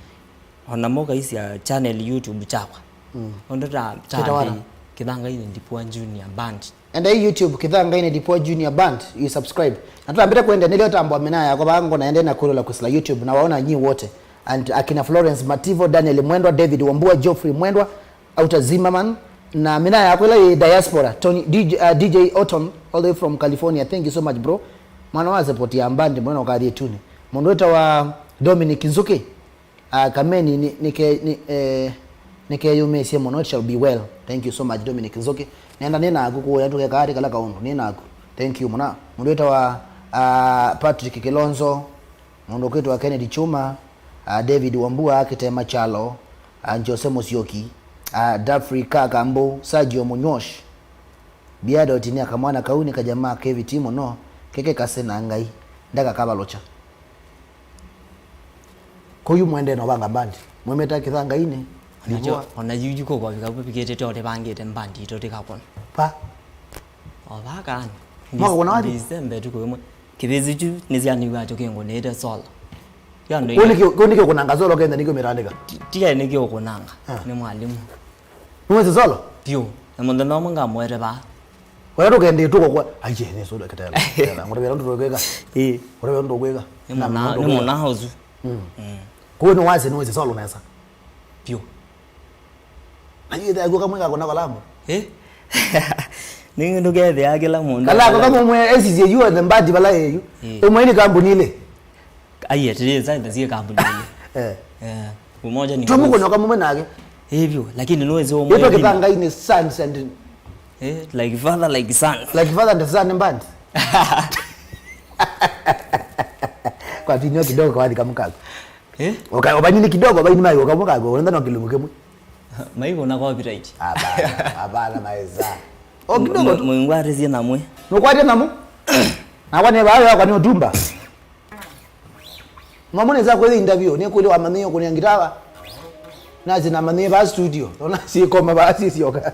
Ona mokaisya channel YouTube kyakwa. Mm. Ũndũ ta ta Kĩtawa ata? Kithangaini Ndipwa Junior Band. Enda hii YouTube, Kithangaini Ndipwa Junior Band, you subscribe. Na twambire kwenda nilio tambwa mina yako ba ngona ende na kulula kusila YouTube na waona nyi wote. And akina Florence Mativo, Daniel Mwendwa, David Wambua, Geoffrey Mwendwa, Outer Zimmerman, na mina yako ila yi diaspora, Tony, D J, uh, D J Oton, all the way from California. Thank you so much, bro. Mwana wa support ya band, mwana ukathie tuni. Mundu wita wa Dominic Nzuki. Ah, Kameni, ni, nike, ni, eh, nikeyũmĩĩsye mũno, it shall be well. Thank you so much, Dominic Nzuki. Nenda nĩ naku kũya, tũkekaa atĩ kala kaũndũ, nĩ naku. Thank you mũno. Mũndũ wĩtawa, ah, Patrick Kilonzo, mũndũ ũkwĩtwa Kennedy Chuma, ah, David Wambua, Kitema Chalo, ah, Jose Musyoki, ah, Dafri Kakambu, Sergio Munyosh. Biadoti nĩ akamwana kau nĩ kajamaa keviti mũno, keke kase na Ngai, ndakakavalũkya. Kũu yu mwendee na ũvanga mbandi. Mwĩmĩta Kithangainĩ, Livua. Ona yu yu kũkwavika vũvikĩte tyo ũlĩvangĩte mbandi itũ tĩkakũna. Pa. O vaka. Mwaka kũna wathi? December tuku ĩmwe. Kĩvĩsĩ kyu nĩsyanĩw'a kyo kĩngũnĩte solo. Kyo andũ. Kũu nĩkĩ, kũu nĩkĩ ũkũnanga solo kenda nĩkĩ ũmĩtandĩka? Ti, ti nĩkĩ ũkũnanga. Ah. Nĩ mwalimu. Nĩwĩsĩ solo? Vyũ. Na mũthenya ũmwe ngamwete vaa. Wala ndũkendie tu kwa, aiye, nĩ solo ketela. Ketela. Ngũtavya ndũ kwĩka. Ĩĩ. Ngũtavya ndũ kwĩka. Nĩ mwana, nĩ mwana hozu. Mm. Mm. Kwa hiyo nĩ wasi nĩ wasi solo nesa. Vyũ. Na yeye ndio kama kona kalamu. Eh? Nĩ ndũkethĩa kĩla mũndũ. Kala kwa kama mwe esizie you are the bad bala yeyu. Ĩĩ. Umwe ni kampuni ile. Aiye, tiri za nda zie kampuni ile. Eh. Eh. Umoja ni. Tumuko nyoka mume nake. Hivyo, lakini no wezi umoja. Yeto Kithangainĩ sons and. Eh, like father, like son. Like father and son band. Kwa tinyo kidogo kwa thika mkago. Eh? Oka, obanini kidogo, obanini mai, oka mkago, unaenda na kilungu kimwe. Mai kuna copyright. Hapana, hapana, maeza. O kidogo tu. Mwingwa atĩsie namwe. Nũkwatya namo? Nakwa nĩ vaa yakwa nĩ ũtumba. Mwamu nĩsa kwĩthĩa interview, nĩkwĩlĩ wamanyĩe kũnĩa ngitawa. Nasi namanyĩe vaa studio, ona sikoma vaa sisyoka.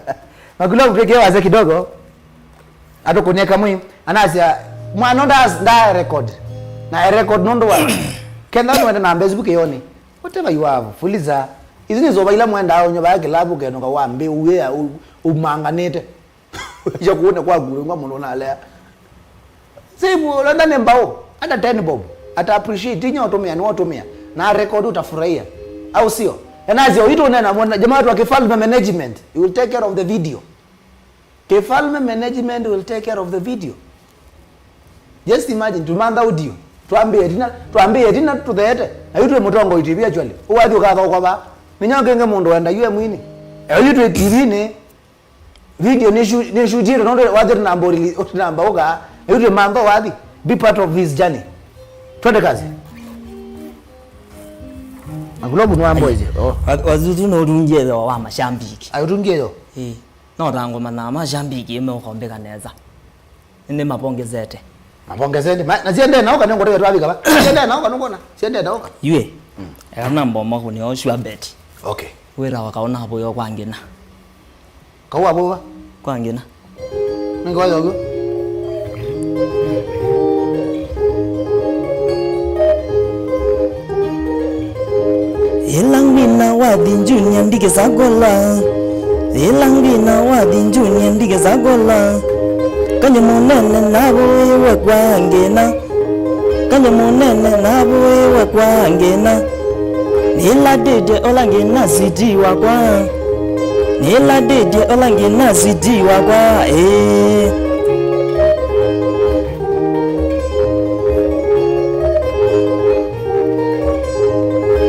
Makula kutwekea wase kidogo. Atukũnĩe kamwe. Anasya, mwana nda, nda record. Na record nũndũ wa. Kenda nĩwende na Facebook yoni. Whatever you have, fuliza. Izi nĩ zova ila mwendaa ũnywa vaa kĩlavu kenũka wambĩ, uwĩa, u-, umanganĩte. Isha kuone kwaku, ngwa mũndũ nalea. Save, ũlenda nĩ mbaũ, hata ten bob. Ata appreciate, inya ũtũmĩa, nĩ ũtũmĩa. Na record utafurahia. Au sio? Enasya, uitũ nena, mwana, jamaa watu wa Kifalme Management, you will take care of the video. Kifalme Management will take care of the video. Just imagine, tumantha audio. Twambie tina, twambie tina tutheete. Na yu twi mũtongoi T V actually. Uwathi ukatha kwa ba. Ninyo kenge mũndũ wenda yu e mwini. E yu twi T V ni. Video ni shu-, ni shutire no wathi namba urili, namba uka. E yu twi mantha wathi. Be part of his journey. Twende kazi. Makulobu ni wa boys. Oh. Wa-, wazuzu no urungie yo wa mashambiki. Ayutungie yo. Eh. No tango mana mashambiki me ukombeka neza. Nĩ mapongezete. Mapongezete. Ma, na siende nao kana ngoteke twavika ba. Siende nao kana ngona. Siende nao kana. Yue. Mm. Eka namba mwa kũnĩ o sure bet. Okay. Wĩra wa kaona hapo yo kwa ngina. Kau hapo ba? Kwa ngina. Nĩ kwa yo. Ĩla ngwina wathi Junior ndikĩsakola. Ĩla ngwina wathi Junior ndikĩsakola. Kanyamũ nene navũĩwe kwa ngĩna. Kanyamũ nene navũĩwe kwa ngĩna. Nĩlatĩtye ola ngĩna switi wakwa. Nĩlatĩtye ola ngĩna switi wakwa. Ĩĩ.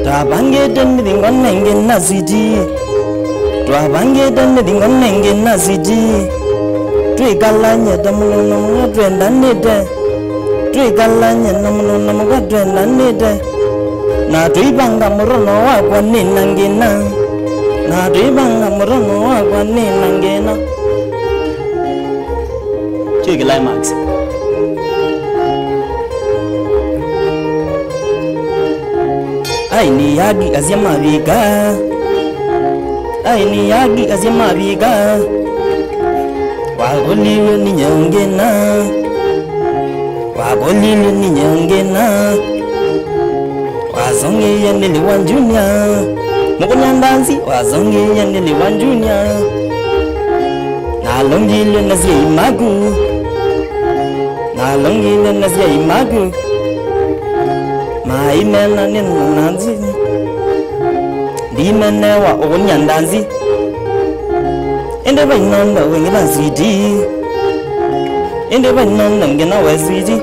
Twavangĩte mĩthingo nengĩ na switi. Twavangĩte mĩthingo nengĩ na switi. Twĩkalany'e ta mũno na mũno twendanĩte. Twĩkalany'e na mũno na mũka twendanĩte. Na tũivanga mũrono wakwa nĩ na ngĩna. Na tũivanga mũrono wakwa nĩ na ngĩna. Kĩ climax. Aini yaki asya mavika. Aini yaki asya mavika. Wakolilwe ni nyeungina. Wakolilwe ni nyeungina. Wasongeie nĩlĩ wa Junior. Mũkũnya ndanzi, wasongeie nĩlĩ wa Junior. Nalũngilye na syai maku, nalũngilye na syai maku, maimena nĩ na nzĩ, ndimenewa ũkũnia ndanzi, ĩndĩ vainonda wĩngĩ na switi, ĩndĩ vainonda ngĩ na we switi.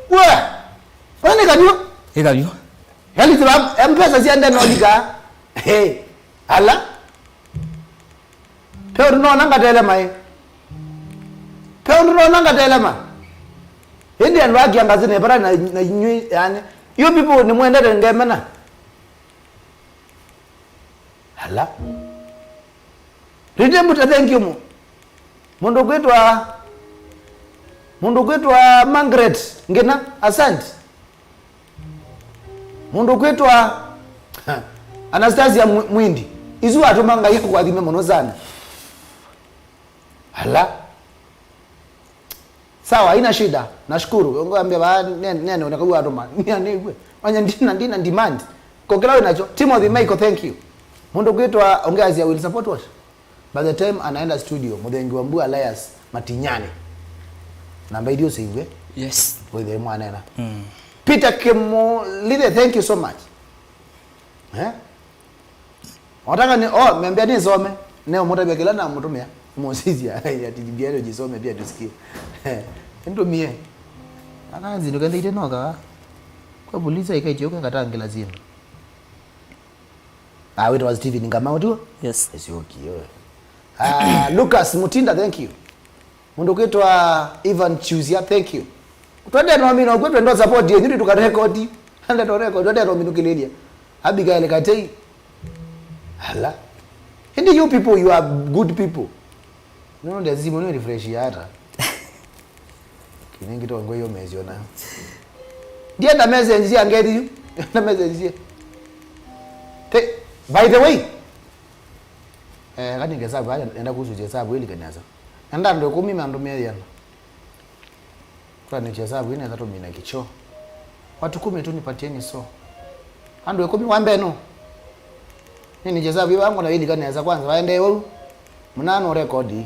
We! Ona nĩ kavyũ. Ĩ kavyũ. Yaani, tũla mpesa sya ndeno lika. Hey, ala. Pe ũndũ nona ngatelema ĩ. Pe ũndũ nona ngatelema. Ĩndĩ andũ a Kĩangazi nĩ para na, na inyuĩ, yani, you people nĩ mwendete ngemena. Ala. Rĩndĩ mũta thank you mu. Mũndũ kwĩtwa, mũndũ kwĩtwa Margaret Ngina, asante. Mũndũ kwĩtwa Anastasia Mwi-, Mwindi. Isu watũma Ngai akũathime mũno sana. Ala. Sawa, haina shida. Nashukuru. Ngwambia ba ne-, nene unakagua atuma. Nia nĩw'e. Manya ndina, ndina demand. Kwa kila wĩnacho. Timothy Michael, thank you. Mũndũ kwĩtwa ongeazia will support what? By the time anaenda studio, Mũthengi wa Mbua Elias Matinyani. Namba idio seiwe. Yes. Wĩthĩe mwanena. Mm. Peter Kimulithe, thank you so much. Eh? Wataka ni, oh, membea nisome. Neo mũtavya kĩla na mũtũmĩa. Mũsisia, ati bibilia jisome pia tusikie. Ntumie. Akanzi ndukendete noka. Kwa polisi ikaitio katangila zinu. Ah, wĩtawa Steven Ngamau tu? Yes. Esi okay, yo. Ah, Lucas Mutinda, thank you. Mũndũ kwĩtwa Ivan Chuzia, thank you. Twende no mino kwetu ndo support yenyu tukarekodi. Ande to record, twende no mino kililia. Abigail Katei. Hala. And you people, you are good people. No, ndio simu ni refresh ya hata. Kinengi to ngwe yo mezi ona. Ndienda message ya ngeti yu. Na message ya. Te, by the way. Eh, kani ngesa baya, enda kuhusu je sabu ili kanyaza. Enda ndo kumi mandu meyana. Kwa ni je sabu ine tatu mina kicho. Watu kumi tu nipatieni so. Andu ikumi wa mbeno. Nini je sabu wangu na ili kanyaza kwanza waende wau. Mũnano rekodi.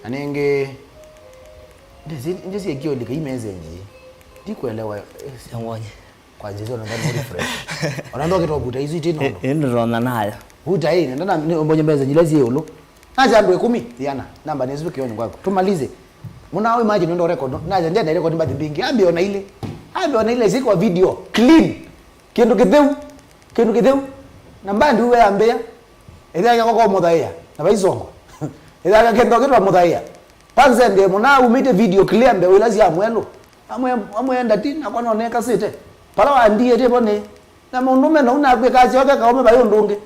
Na nĩngĩ, ndĩsĩ, ndĩsĩ kĩũlika i message. Ndikwelewa, eh, Yang'onye. Kwa njĩsĩ ona ndani refresh. Ona ndo kĩtovuta isu iti nono. Ĩ, ĩ, ndĩrona nayo. Vuta ĩ, nenda na, nĩ, mbonye message ila syĩ ĩũlũ. Naja andũ ĩkũmi, iana, namba nĩ isu kĩoni kwaku. Tumalize. Mũna imagine ndo record, naja ndenda record mbathi mbingi. Ambe ona ile. Ambe ona ile ziko video clean. Kĩndũ kĩtheu, kĩndũ kĩtheu. Na mbandi uwe yambĩa, ĩthĩa koko mũthaĩa, na vaisongo. Ĩthĩa kendo kitwa mũthaĩa. Kwanza nde mũna umĩte video clear mbeu ila sya mwelũ. Amwe, amwe ndati, na kwa none kasĩte. Pala wandiĩte vo nĩ. Na mũndũme na unakwĩka asyoke kaũme vai ũndũ ũngĩ.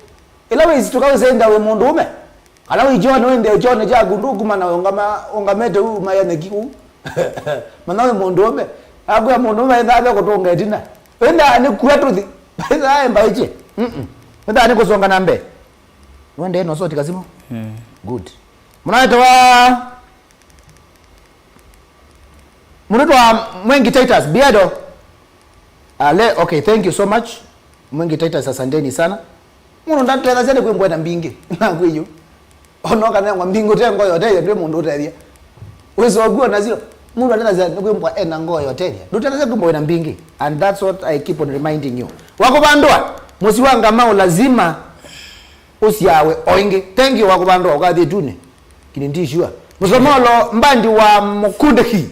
Ĩla wĩsituka wĩsenda wĩ mũndũme. Kana wĩ kyonĩ, wĩ nthĩ kyonĩ kyaku, ndũkuma na ũngama, ũngamĩte umaya nyeki kũu. Mana wĩ mũndũũme. Akwĩa mũndũũme ĩthaa ve kũtũnga ĩtina. Wĩndaa nĩ kua tũthi. Ĩthaa ĩ mbaĩkye. Mm-mm. Wĩndaa nĩ kũsonga na mbee. Wendee no soti kasimu? Mm. Good. Mũnawetewa Mũndũ twa Mwengi Titus, Biedo. Ale, okay, thank you so much. Mwengi Titus, asanteni sana. Mũndũ ndatethasya nĩ kwĩmbwa na mbingĩ. Na kwĩyu. Ono kana ngwa mbingĩ ũte ngoyo ũtethya, ndwĩ mũndũ ũtethya. Wĩso ũkuo nasyo. Mũndũ atethasya nĩ kwĩmbwa ena ngoyo ũtethya. Ndũtethasya kwĩmbwa na mbingĩ. And that's what I keep on reminding you. Wakũvandwa, mũsi wa Ngamau lazima ũsyawe o ĩngĩ. Thank you, wakũvandwa, ũkathi ĩtunĩ. Kini ndi sure. Mũsomolo mbandi wa Mũkundĩki.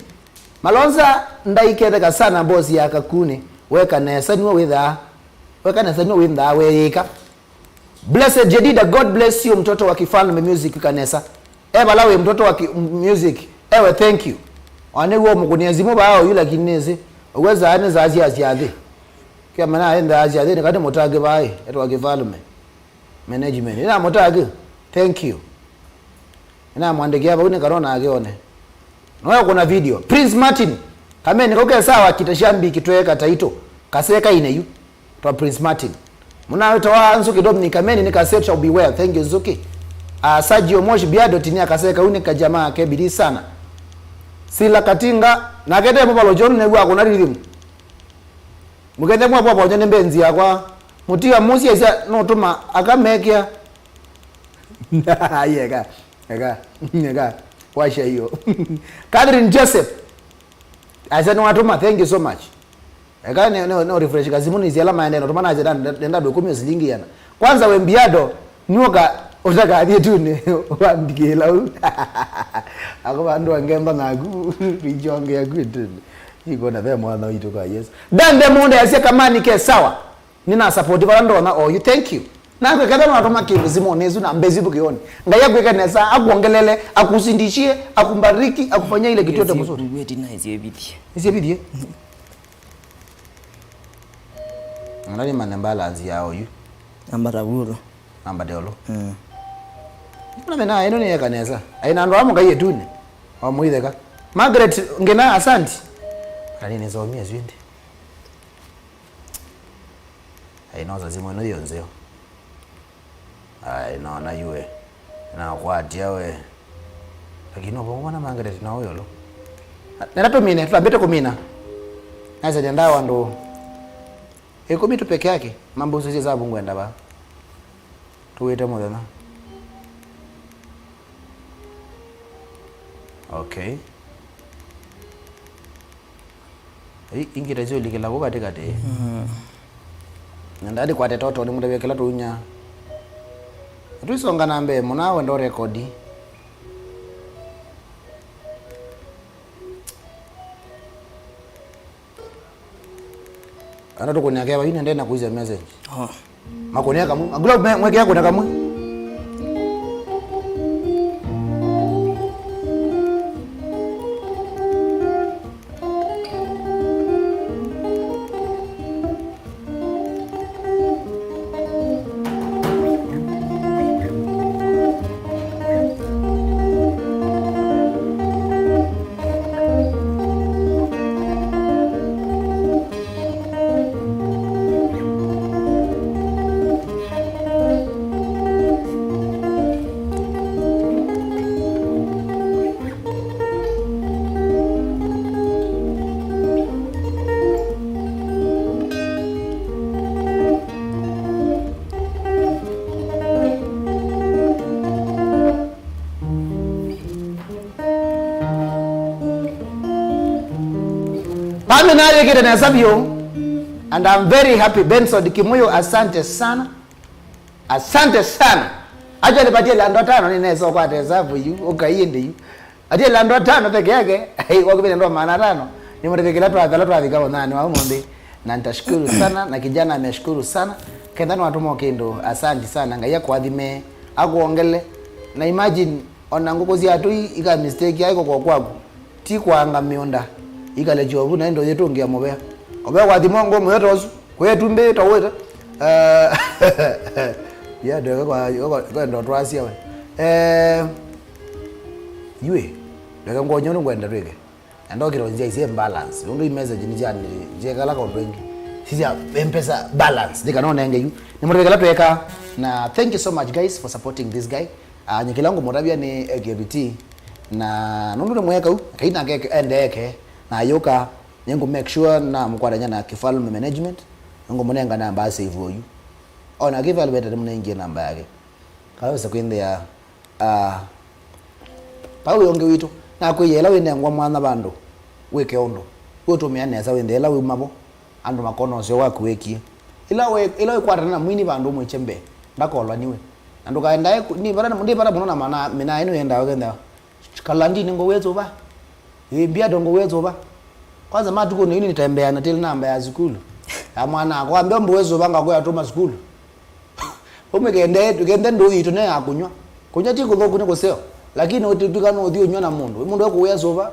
Malonza ndaiketheka sana boss ya Kakuni. Weka nesa nĩwe wĩthaa. Weka nesa nĩwe wĩthaa weyĩka. Blessed Jedida, God bless you, mtoto wa kifalme music kanesa. E vala wĩ mtoto wa ki-, music. Ewe, thank you. Wane wo mũkũnia simu vaa oyu lakini nĩsĩ. Uwe zaa nĩ zaa sya syathi. Kĩamana aĩ nthasya thĩnĩ katĩ mũtaki vaĩ, etwa Kĩvalume. Management. Nĩnamũtaki. Thank you. Nĩnamwandĩkĩa vau nĩ kana nake one. Noe kuna video. Prince Martin. Kameni kau ke sawa kita sya mbiki tweka taito. Kaseka ine yu. Twa Prince Martin. Mũnawĩta wa Nzuki Dominic Kameni nĩ Kasek shall be well. Thank you Nzuki. Uh, Sergio Moshi Biado tini akaseka uni kajamaa ke bidii sana. Sila Katinga. Nake te mũvalo John nĩw'o akũna rhythm. Mũkende mwavwa vonywa nĩ mbenzi yakwa. Mũtiga mũsyaisya nũtũma akamekĩa. Yeka, yeka, yeka. Washa hiyo. Catherine Joseph. Aisya nĩwatũma, thank you so much. Eka no, no, no refresh kasimũ nĩsya ala maendee nũtũma nasya nenda ndũkũmĩa silingi yana. Kwanza we Biado, nyoka ũtakathie tuni wandikĩla u. Ako vandu angemba naku, vichonge yaku ituni. Ikona ve mwana witũ kwa Yesu. Dande Munde asya kamani ke sawa. Nina support vala ndona oyu. Thank you. Na kweketha no atoma kindu simone isu na mbezi bukioni. Ngai akwike nesa, akuongelele, akusindishie, akumbariki, akufanyia ile kitu yote mzuri. Weti na isebithie. Isebithie. Ngana ni mane balance ya oyu. Namba ta vulu. Namba de olo. Mm. Mbona mena eno ni yeka nesa. Aina ndo amu ngai etune. Wa muitheka. Margaret ngena asanti. Kani ni zomia zwindi. Ai no za simu ino yo nzeo. Ai no na yue. Na kwatia we. Lakini no bongo na Margaret na uyo lo. Nenda tumine, tutambite kumina. Nasa nenda wandu ikumi tu peke yake, mambo ususie za bungu enda ba. Tuwite muthenya. Okay. Ĩ, ingĩ ta icio ilikĩla kũ katĩkatĩ. Mm. Na ndandi kwate toto nĩ mũndũ wĩkĩla tũunya. Tũisonga na mbee mũno wenda rekodi. Ana tũkũnĩa keva yu nende na kuisya message. Oh. Makũnĩa kamwe. Magula me mwekea kũnĩa kamwe. Pamina yekite nesa vyũ. And I'm very happy. Benson Kimuyu, asante sana. Asante sana. Acha nipatie lando tano ni nesa kwa tesabu yu. Ukaiende yu. Atie lando tano peke yake. Wakupita ndo maana tano. Ni mtu peke la twa tala twa vika onani wa umonde. Na nitashukuru sana na kijana ameshukuru sana. Kenda ni watu mokindo. Asante sana. Ngai akuathime. Akuongele. Na imagine Ona ngũkũ sya tũi ika mistake yaĩ kũkũa kwaku, ti kwaanga mĩũnda, ikale kyovu na ĩndĩ ũyĩtũngĩa mũvea. Ũvea kwathimwa ngũ mũyo ta ũsu, kwĩ ĩtumbĩ ta ũwĩte. Eh, ya ndeke kwa, kwa, kwenda twasya we. Eh, yue, ndeke ngwonyũ nĩ ngwenda twĩke. Na ndokĩla nzĩa isye balance. Nũndũ i message nĩ sya nĩ syekala kaũndũ ĩngĩ. Si sya M-Pesa balance. Nĩ kana ũnenge yu. Nĩ mũndũ wĩkala tweka. Na thank you so much guys for supporting this guy. Uh, nyekĩla ngũmũtavya nĩ K B T. Na nũndũ nĩ mweka u, Ngai nake eke, ende eke. Na ayũka, nĩngũ make sure na mũkwatanya na Kĩfalme Management. Nĩngũmũnenga namba ya save oyu. Ona Kĩfalme tete mũnengie namba yake. Kawesa kwĩnthĩa Ah, Vau wĩ ũngĩ witũ, nakwĩie, ĩla wĩnengwa mwanya vandũ wĩke ũndũ, wĩũtũmĩa nesa, wĩnthĩe ĩla wĩuma vo, andũ makona ũseo waku wĩkie. Ĩla wĩ, ĩla wĩkwatana na mwini vandũ ũmwĩkye mbee, ndakolwa nĩwe. Na ndũkaendae kũ-, nĩ vata, ndĩ vata mũno na mana, mĩnaa ĩno yendaa ũkethĩa, Kalandi nĩ ngũwĩsũva. Ĩ, mbia ndũ ngũwĩsũva. Kwanza matukũ nĩ nĩtembeaa na till namba ya sukulu ya mwana akwa, ambe mbũwĩsũva ngakwĩa tũma sukulu. Ũmwe kende, kende ndũũ yitũ ne ya kũnyw'a. Kũnyw'a ti kũthũku, nĩ kũseo. Lakini ũtituka no ũthi ũnyw'a na mũndũ. Mũndũ ekũwĩa sũva.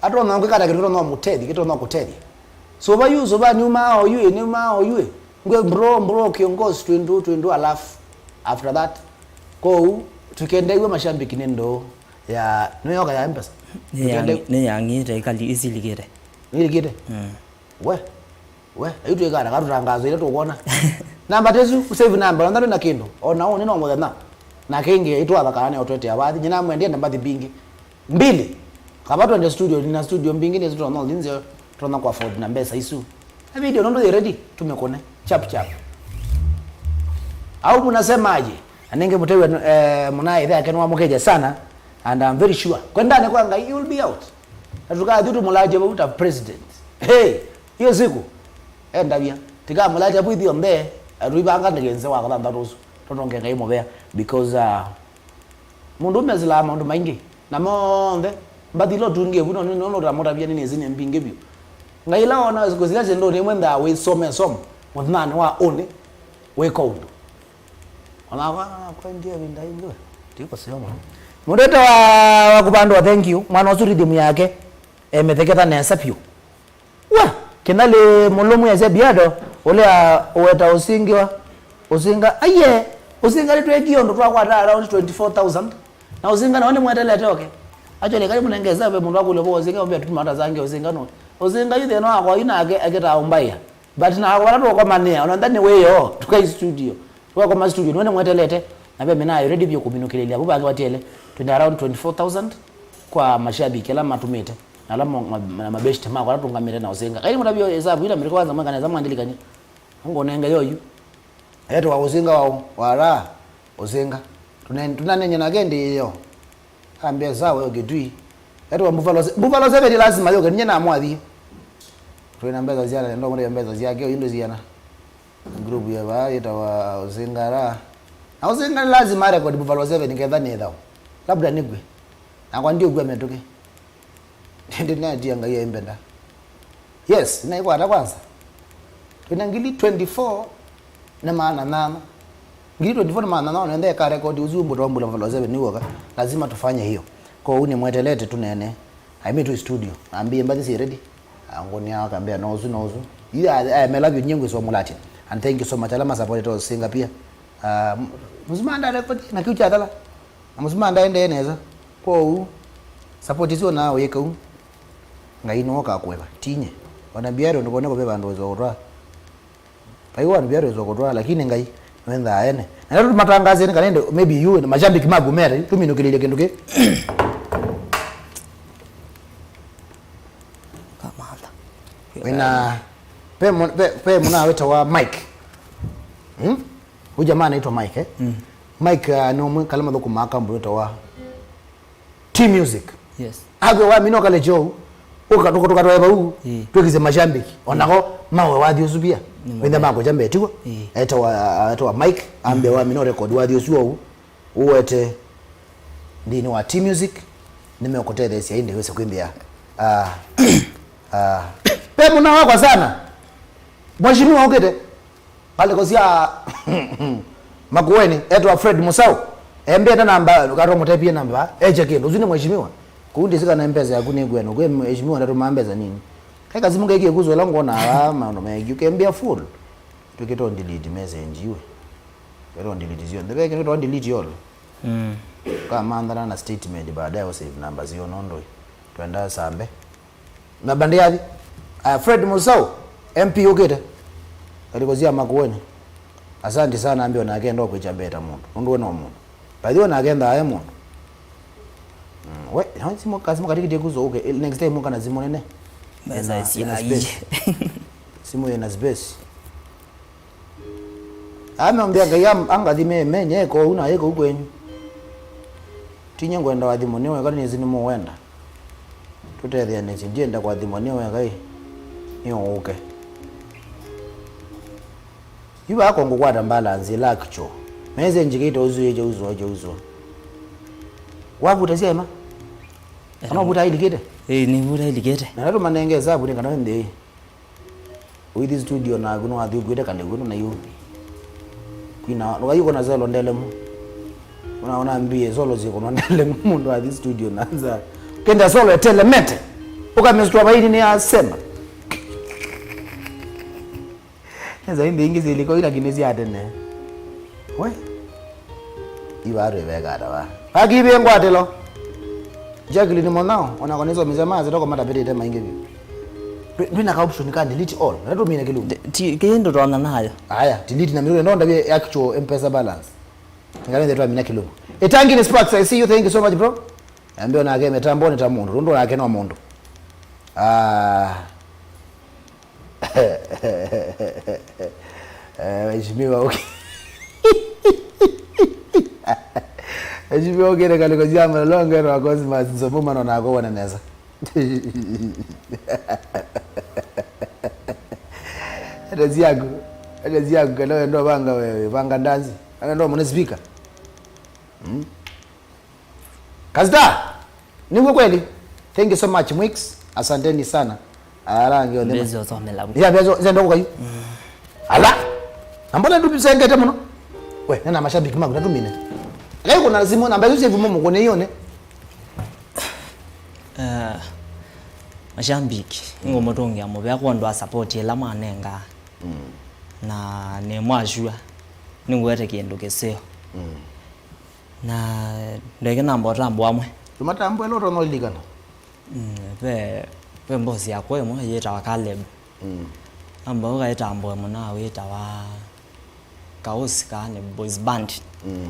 Atonya kwĩkata kĩndũ kĩtonya mũtethya, kĩtonya kũtethya. Sova yu, sova niumaa oyu, ĩ, niumaa oyu, ĩ. Ngwe bro, bro, kiongozi, twindu, twindu, alafu, after that, kou, tukendewe mashabiki nĩ ndoo ya, nĩ yoka ya M-Pesa. Nĩ ya-, Tukende- nĩ yang'ite, ikali isilikite. Nilikite? Mm. We, we, ayu twikana katutangazo ile tukwona. Namba tesu, save namba, onthe ndwĩ na kindu. Ona ũũ nĩ no mũthenya. Na kingi itwathakana nĩ otwete awathi, nyina mwendie na mbathi mbingi. Mbili. Kaba twende studio, nina studio mbingi nĩ tũtonya ũthi nzeo, tũtonya kwa afford na mbesa isu. Na video nondo ye ready, tumekone. Chap chap. Au mnasemaje? Anenge mtewe eh, mnaye yake nwa mukeje sana and I'm very sure. Kwendane kwa ngai, you will be out. Na tukathiĩ tũmũlatye vau ta president. Hey, hiyo siku endavya. Tikamũlatya vau ithyonthe, atũivanga ndeke nze wa kathanthatũ ũsu. Tũtonge ngai mũvea. Because uh, mũndũ ũmesĩlaa maũndũ maingĩ. Na monthe, mbathi ila ũtũngĩe vu, no nũtamũtavya nĩ nĩsĩ nĩ mbingĩ vyũ. Ngai ila wona kũsila syĩndũ nĩ mwendaa wĩsome somo. Mũthanĩ wa ũnĩ, wĩka ũndũ. Ona kwa, kwa ndia vinda ingĩ, tiko sio mũno. Mũndũ wa, wa kũvandwa, thank you. Mwana ũsu rhythm yake, emetheketha nesa vyũ. Wa, kĩna lĩ mũlũmu yasya Biado, ũlea ũweta ũsingiwa, ũsinga, aiye, ũsinga nĩtwekie ũndũ twakwata around twenty-four thousand. Na ũsinga nao nĩmwetelete oke. Actually, kai mũnengeza ve mũndũ akũlya kwa ũsinga, ũmbea tuma hata zange ũsinga no. Ũsinga yu thĩna wakwa yu nake akĩtaa ũmbaĩa. But na wala tũkomanĩa, ona ndani wĩyo, tukai studio. Twakoma studio, nĩwe nĩmwetelete. Na ve mina ready vyo kũminũkĩlĩlya, vu bangi batiele. Twina around twenty-four thousand kwa mashabiki ala matumĩte. Na ala mo- ma- ma- mabeshte makwa ala tũngamĩte na ũsinga. Kai mũtavyo hesabu ila mĩriko kwanza mwekana eza mwandilikanye. Ngo nenge yoyu. Etwa ũsinga wa wa ra, ũsinga. Tũne- Tũnanenye nake ndĩ yo. Ambia sawa yo Kitui. Etwa Buffalo se- Buffalo seven lazima yoke, ninye na mwathi. Twina mbesa ziana, ndo mure mbesa ziake, indo ziana. Group ya ba yetawa ũsinga ra. Na ũsinga nĩ lazima record Buffalo seven ketha nĩ thao. Labda nigwe. Na kwa ndio gwe metuke. Ndinatia ngai aimbenda. Yes, naikwata kwanza. Twina ngili twenty-four na maana nana. Ngili twenty-four na maana nana, nende ka record uzu mbuto mbula Buffalo seven ni woka. Lazima tufanye hiyo. Kwa hiyo ni mwetelete tunene. I mean to studio. Ambie mbathi si ready. Angoni akambia no uzu no uzu. Iya, I love you nyingi so mulati. And thank you so much. Alama support to singa pia. Ah, muzima nda record na kiucha dala. Na muzima nda ende neza. Kwa hiyo support sio na weka u. Ngai no ka kweva. Tinye. Ona biaro ndikone kwa beba ndo zo kwa. Paiwa nĩ vya rwĩzo kũtwaa, lakini Ngai nĩwendaa ene. Na ndio tumatangaze ni kanende, maybe you, mashabiki maku mera, tuminũkĩlĩlye kĩndũ kĩ. Kamantha. Wĩna, pe mu- pe, pe muna wĩtawa Mike. Hmm? Huyu jamaa anaitwa Mike, eh? Mm. Mike, uh, nĩ ũmwe kala mathũkũmaa kambuni wĩtawa T Music. Yes. Agwe wa mino kale chou. Uka tuko tuka tweva u. Ĩĩ. Twekise mashabiki. Onako mawe wathi usu pia. Nĩ wenda mabea. Mako jambe tiwa. Ĩĩ. Etawa etawa Mike ambe wa mino record wathi usu u. Uwete ndini wa T Music. Nimekutethesia inde wese kwimbia. Ah. Ah. Pe muna wakwa sana. Mheshimiwa ukite. Ngalĩko sya Makueni, etwa Fred Musau. Embĩte namba, katwa mũtepie namba, eche kĩndũ. Ũsu nĩ mheshimiwa. Kũu ndĩsĩ kana mbesa yaku nĩ kwenu. Kwĩ mheshimiwa ndatũmaa mbesa nini. Kai kasimu kaikie kuzo ĩla ngwona aa maũndũ mengi. Ũkembĩa full. Twĩkĩtwa delete message iwe. Twĩtwa delete syonthe. Ve kĩndũ twĩtwa delete all. Mm. Kamanthana na statement baadaye, ũsave namba sio nondũ. Twenda sambe. Na bandiathi. Uh, Fred Musau, M P ukite. Kaliko sia Makueni. Asante sana, ambio nake ndo kwicha mbeta mũndũ. Ũndũ we no mũndũ. By the way, nake ndaa e mũndũ. Mm, we, no simu kasimu katikiti kuzo uke. Next time ukana simu nene. Meza ina, ina sia space. Simu ina space. Ameombea Ngai am- angathime menye eko una eko kwenyu. Tinye ngwenda wathimo nĩ weka nĩsĩ nĩ mũwenda. Tũtetheanĩsye, ndienda kwathimwa nĩ weka ĩ. Nĩ ũũke. Yu vako ngũkwata balance ĩla actual. Message kĩte ũsu ĩkya ũsu ĩkya ũsu. Wavuta sya ema? Kana ũvuta ilikĩte? Ĩĩ, nĩvuta ilikĩte. Na tũmanenge hesabu nĩ kana wĩ nthĩ. Ũithi studio naku nĩwathi ũkwĩte kalĩu na yu. Kwina, ndũkayũkona solo ndelemu. Unaona mbie solo syĩkũnwa ndelemu mũndũ athi studio na nza. Kenda solo etelemete. Ũkamestua vaini nĩ asema. Nesa ĩndĩ ingĩ syĩliko ila kĩnĩ sya tene. We. Iva atwĩveka ata va? Akivĩ ngwatĩlo. Jacqueline Monao, onako nĩsomisye ma, sitoko matavĩtĩte maingĩ vyũ. Ndwĩ-, ndwĩ na ka option ka delete all. Na tumine kĩlungu. Ti, kĩĩ ndũtonya nayo. Aya, delete na mĩrũle, no ndavye actual M-Pesa balance. Ngale ndeto amina kĩlungu. Ĩtangi nĩ Sparks, I see you, thank you so much, bro. Ambio nake metamboni ta mũndũ, rũndũ nake no mũndũ. Ah. Eh, Mheshimiwa, okay. Mheshimiwa, okay, na kaliko jama, longe na Cosmas, Nzomuma, na nako wana nesa. Hata ziaku, hata ziaku, kana wendo vanga wewe, vanga ndanzi. Kana ndo mwana speaker. Mm. Kazita! Nĩw'o kweli? Thank you so much, Mwix. Asanteni sana. Ala angĩ onthe ma- Mbezi osomela. Ya, mbezi, zenda kukayu. Ala! Na mbona ndupisengete mũno? We, nena mashabiki maku, natumine. Kai kuna simu, namba isu cia vumo mũkone ione. Eh, mashambiki, nĩngũmũtũngĩa mũvea kwondũ wa support ĩla mwanenga. Mm. Na nĩ mwashua, nĩngwete kĩndũ kĩseo. Mm. Na ndeke namba ũtambo amwe. Tũmatambwe lo tono lilikana. Mm, ve, ve mbosi yakwa ĩmwe yĩtawa Caleb. Mm. Namba ũkaĩtambwe mũna wĩtawa Kaosi, kaa nĩ boys band. Mm.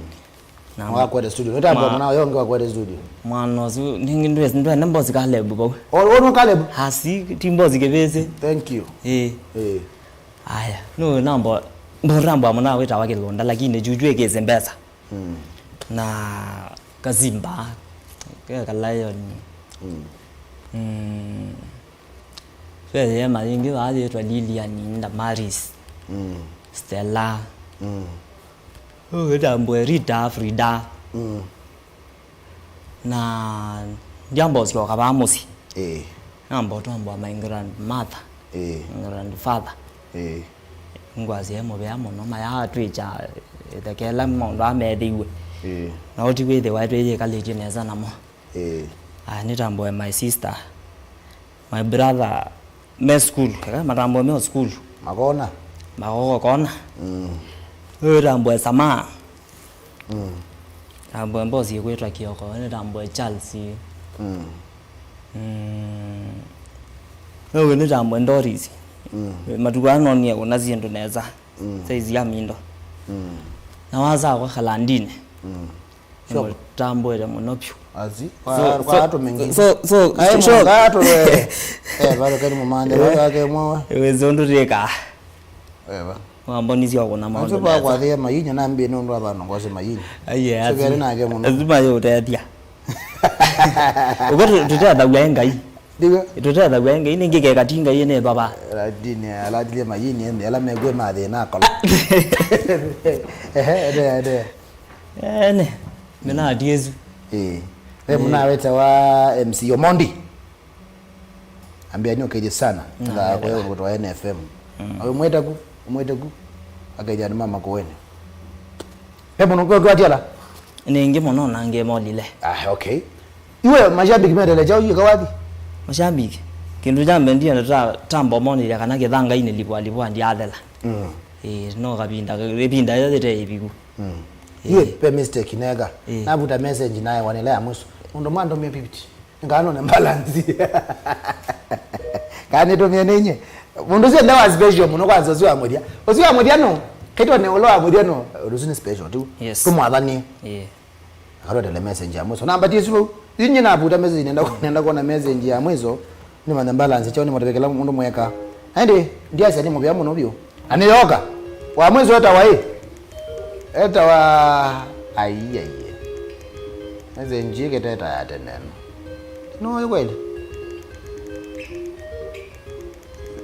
Na wakwete studio. Nĩtambwe ma- mũna yo ngi wakwete studio. Mwana ũsu, nĩngĩ ndwene mbosi Caleb vau. Ono Caleb. Hasi, ti mbosi kĩvĩsĩ. Thank you. Eh. Eh. Aya, no namba, ndũtambwa mũna wĩtawa Kĩlũnda, lakini juju ĩkĩsĩ mbesa. Mm. Na Kazimba, ke Kalayon. Mm. Mm. Ve yema yĩngĩ vaa yĩtwa Lilian, Damaris, mm. Stella. Mm. Ũyũ wĩtambwe Rita, Frida. Mm. Na ndiamba ũsyoka vaa mũsyĩ. Ĩĩ. Namba ũtambwa my grandmother. Ĩĩ. My grandfather. Ĩĩ. Ngwasya e mũvea mũno, mayaatwĩkya ĩthekela maũndũ aa methĩiwe. Ĩĩ. Na ũti wĩthĩwa twĩyĩkalĩtye nesa namo. Ĩĩ. Ah, nĩtambũe my sister, my brother, me school, eka matambũe me school. Makona. Makoko kona. Mm. Ũyũ tambũe Samaa. Mm. Tambũe mbosi ĩkwĩtwa Kioko, nĩtambũe Charles. Mm. Mm. Ũyũ nĩtambũe Doris. Mm. Matukũ aa nonie kũna syĩndũ nesa. Mm. Size ya mindo. Mm. Na wasakwa kalandini. Mm. Sure. Nĩmũtambũĩte mũno vyũ. Azi, so, kwa, so, kwa atu mengi. So, so, kae sure. Mwa, kae atu, eh, eh, bado kani mumande, eh, bado kake mwa. Wĩsĩ ũndũ twĩkaa. Eh, ba. Wambonisya ũkũna maũndũ. Azu ba nesa. Kwa thia mayinyo na mbi nũndũ aba nongoze mayinyo. Aiye, so, azi. Kĩarĩ nake mũno. Azi mayũtethya. Ũko tũ-, tũtethaw'a e Ngai. Ndiwe. Tũtethaw'a e Ngai, nĩngĩ keka ti Ngai nĩ baba. Aladini, aladile mayini, ende, ala megwe mathĩna akolo. Ehe, ende, ende. Ene, mena ati Yesu. Eh. We, eh, mũnaweta wa M C Omondi. Ambia nĩ ũkethye sana. Mm, tha, yeah, kwa hiyo kutoa N F M. Mm. Awe mweta ku, mweta ku. Akethya ni mama kuwene. He mũno kwa kwa tiala. Nĩngĩ mũno na ngĩmolile. Ah, okay. Iwe mashabiki metele chao yika wapi? Mashabiki. Kĩndũ kya mbee ndienda ta, tambo monile kana kĩthangainĩ lipwa lipwa ndiathela. Mm. Eh, no kavinda, ĩvinda yĩte ĩviku. Mm. Eh. Iwe pe mistake neka. Eh. Navuta message naye wanele ya mwiso. Mũndũ mwandomie fifty. Nganone balance. Kana nĩtũmie nĩnye. Mũndũ ũcio ndewa special mũno kwanza ũcio wa mũthya. Ũcio wa mũthya no. Kaitwa nĩ ũla wa mũthya no. Ũndũ ũcio nĩ special tu. Yes. Tũmwathanie. Yeah. Akarotele message ya mwiso. Namba ti isu vau. Inye navuta message nenda, nenda kuona message ya mwiso. Nĩmanya balance chao nĩmũtavĩkĩla mũndũ mweka. Na ĩndĩ, ndiasya nĩ mũvea mũno vyũ. Na nĩyoka. Wa mwĩsĩ etawa ĩ? Etawa, ai, ai, ai. Message ĩkĩte ta ya tene ĩno. No, ĩ kweli?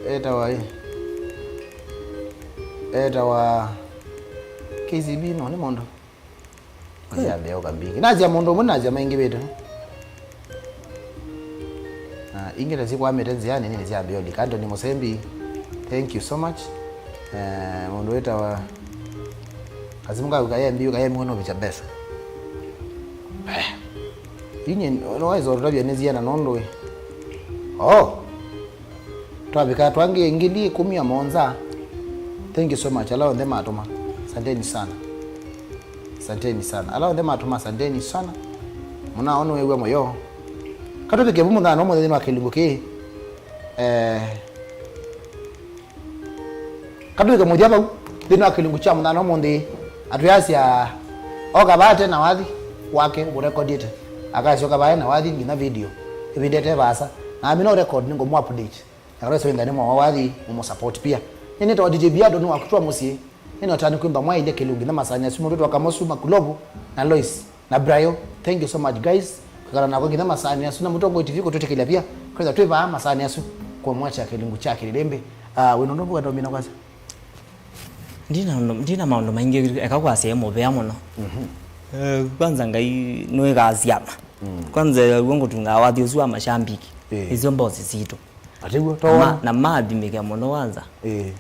Etawa ĩ? Etawa K C B no, nĩ mũndũ. Nĩsyambĩa ũka mbingĩ. Nasya mũndũ ũmwe, nasya maingĩvĩte. Na ingĩ ta sikwamĩte nzĩanĩ, nĩ nĩsyambĩa ũlika. Anthony Mũsembi, thank you so much. Eh, mũndũ wĩtawa Kasimu Kaku kayembiũ, kayembiũ nũvĩkya mbesa. Eh, inye, nĩwaĩsa ũtũtavya nĩ siana nũndũ ĩ. Oh! Twavika twangĩ ngili ĩkũmi na mũonza. Thank you so much. Ala onthe matũma, asanteni sana. Asanteni sana. Ala onthe matũma, asanteni sana. Mũnao nĩwew'a mũyo. Katũvike vu mũthenya ũmwe nthĩnĩ wa kĩlungu kĩĩ. Eh, katũvike mũthya vau nthĩnĩ wa kĩlungu kya mũthenya ũmũnthĩ. Atwĩasya oka vaa ate na wathi wake ũrekodiete. Akasyoka vaa na wathi nginya video ĩvindete vaasa. Na amina record nĩngũmũ update. Na kũla sũinda nĩ mwawa wathi, mũmũ support pia. Nĩ nĩtawa D J Biado nĩ wakutwa mũsyĩ. Nĩ nota nĩ kwĩmba mwaĩlye kĩlungu nginya masaa asu mũndũ twaka mosu Makulovu na Lois na Brayo. Thank you so much guys. Kwĩkala nakwa nginya masaa asu na Mũtongoi T V kũtwĩtĩkĩlya pia. Kwĩtha twĩ vaa masaa asu kũmwakya kĩlungu kya kĩlĩlĩmbĩ. Ah, wĩna ũndũ wenda ũmina kwasya? Ndina, ndina maũndũ maingĩ eka kwasya ĩ mũvea mũno. Mhm. Eh, kwanza Ngai nĩwĩkaa syana. Mm. Kwanza w'o ngũtungaa wathi ũsu wa mashambiki. Eh. Icio mbosi sitũ. Atĩw'o, na ma-, twaona. Na maathimĩke mũno wanza. Ĩĩ.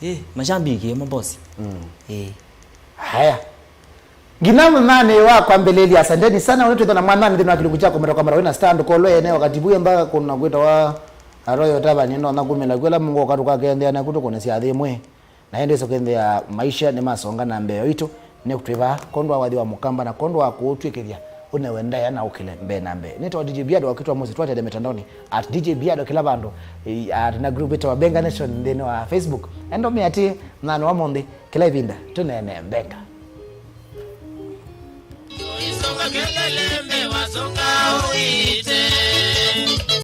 Ĩĩ, mashambiki ĩmo bosi. Mm. Ĩĩ. Haya. Nginya mũnani wa kwambĩlĩlya, asanteni sana. Ũnĩ twĩtha na mwanani nthĩnĩ wa kĩlungu kya kũmata kwamata wĩna stand kolo ene wakati vuye mba kuna kwĩtawa aroyo tavani no nakumĩla kwĩla Mungu okatuka kende na kutukonesya athimwe. Na ĩndĩ ĩsokenthĩa maisha nĩmasonga na mbee oitũ, nĩkũtwĩvaa kwondũ wa wathi wa mũkamba na kwondũ wa kũũtw'ĩkĩthya ũnewe ndaĩa na ũkĩle mbee na mbee. Nĩtawa D J Biado wakitwa mũsyĩ twatele mitandaoni at D J Biado kĩla vandũ, eh, at na group ĩtawa Benga Nation nthĩnĩ wa Facebook. Enda ũmĩatĩe mũthenya wa ũmũnthĩ kĩla ĩvinda tũneene mbenga. Isonga kelele mbewa songa uite.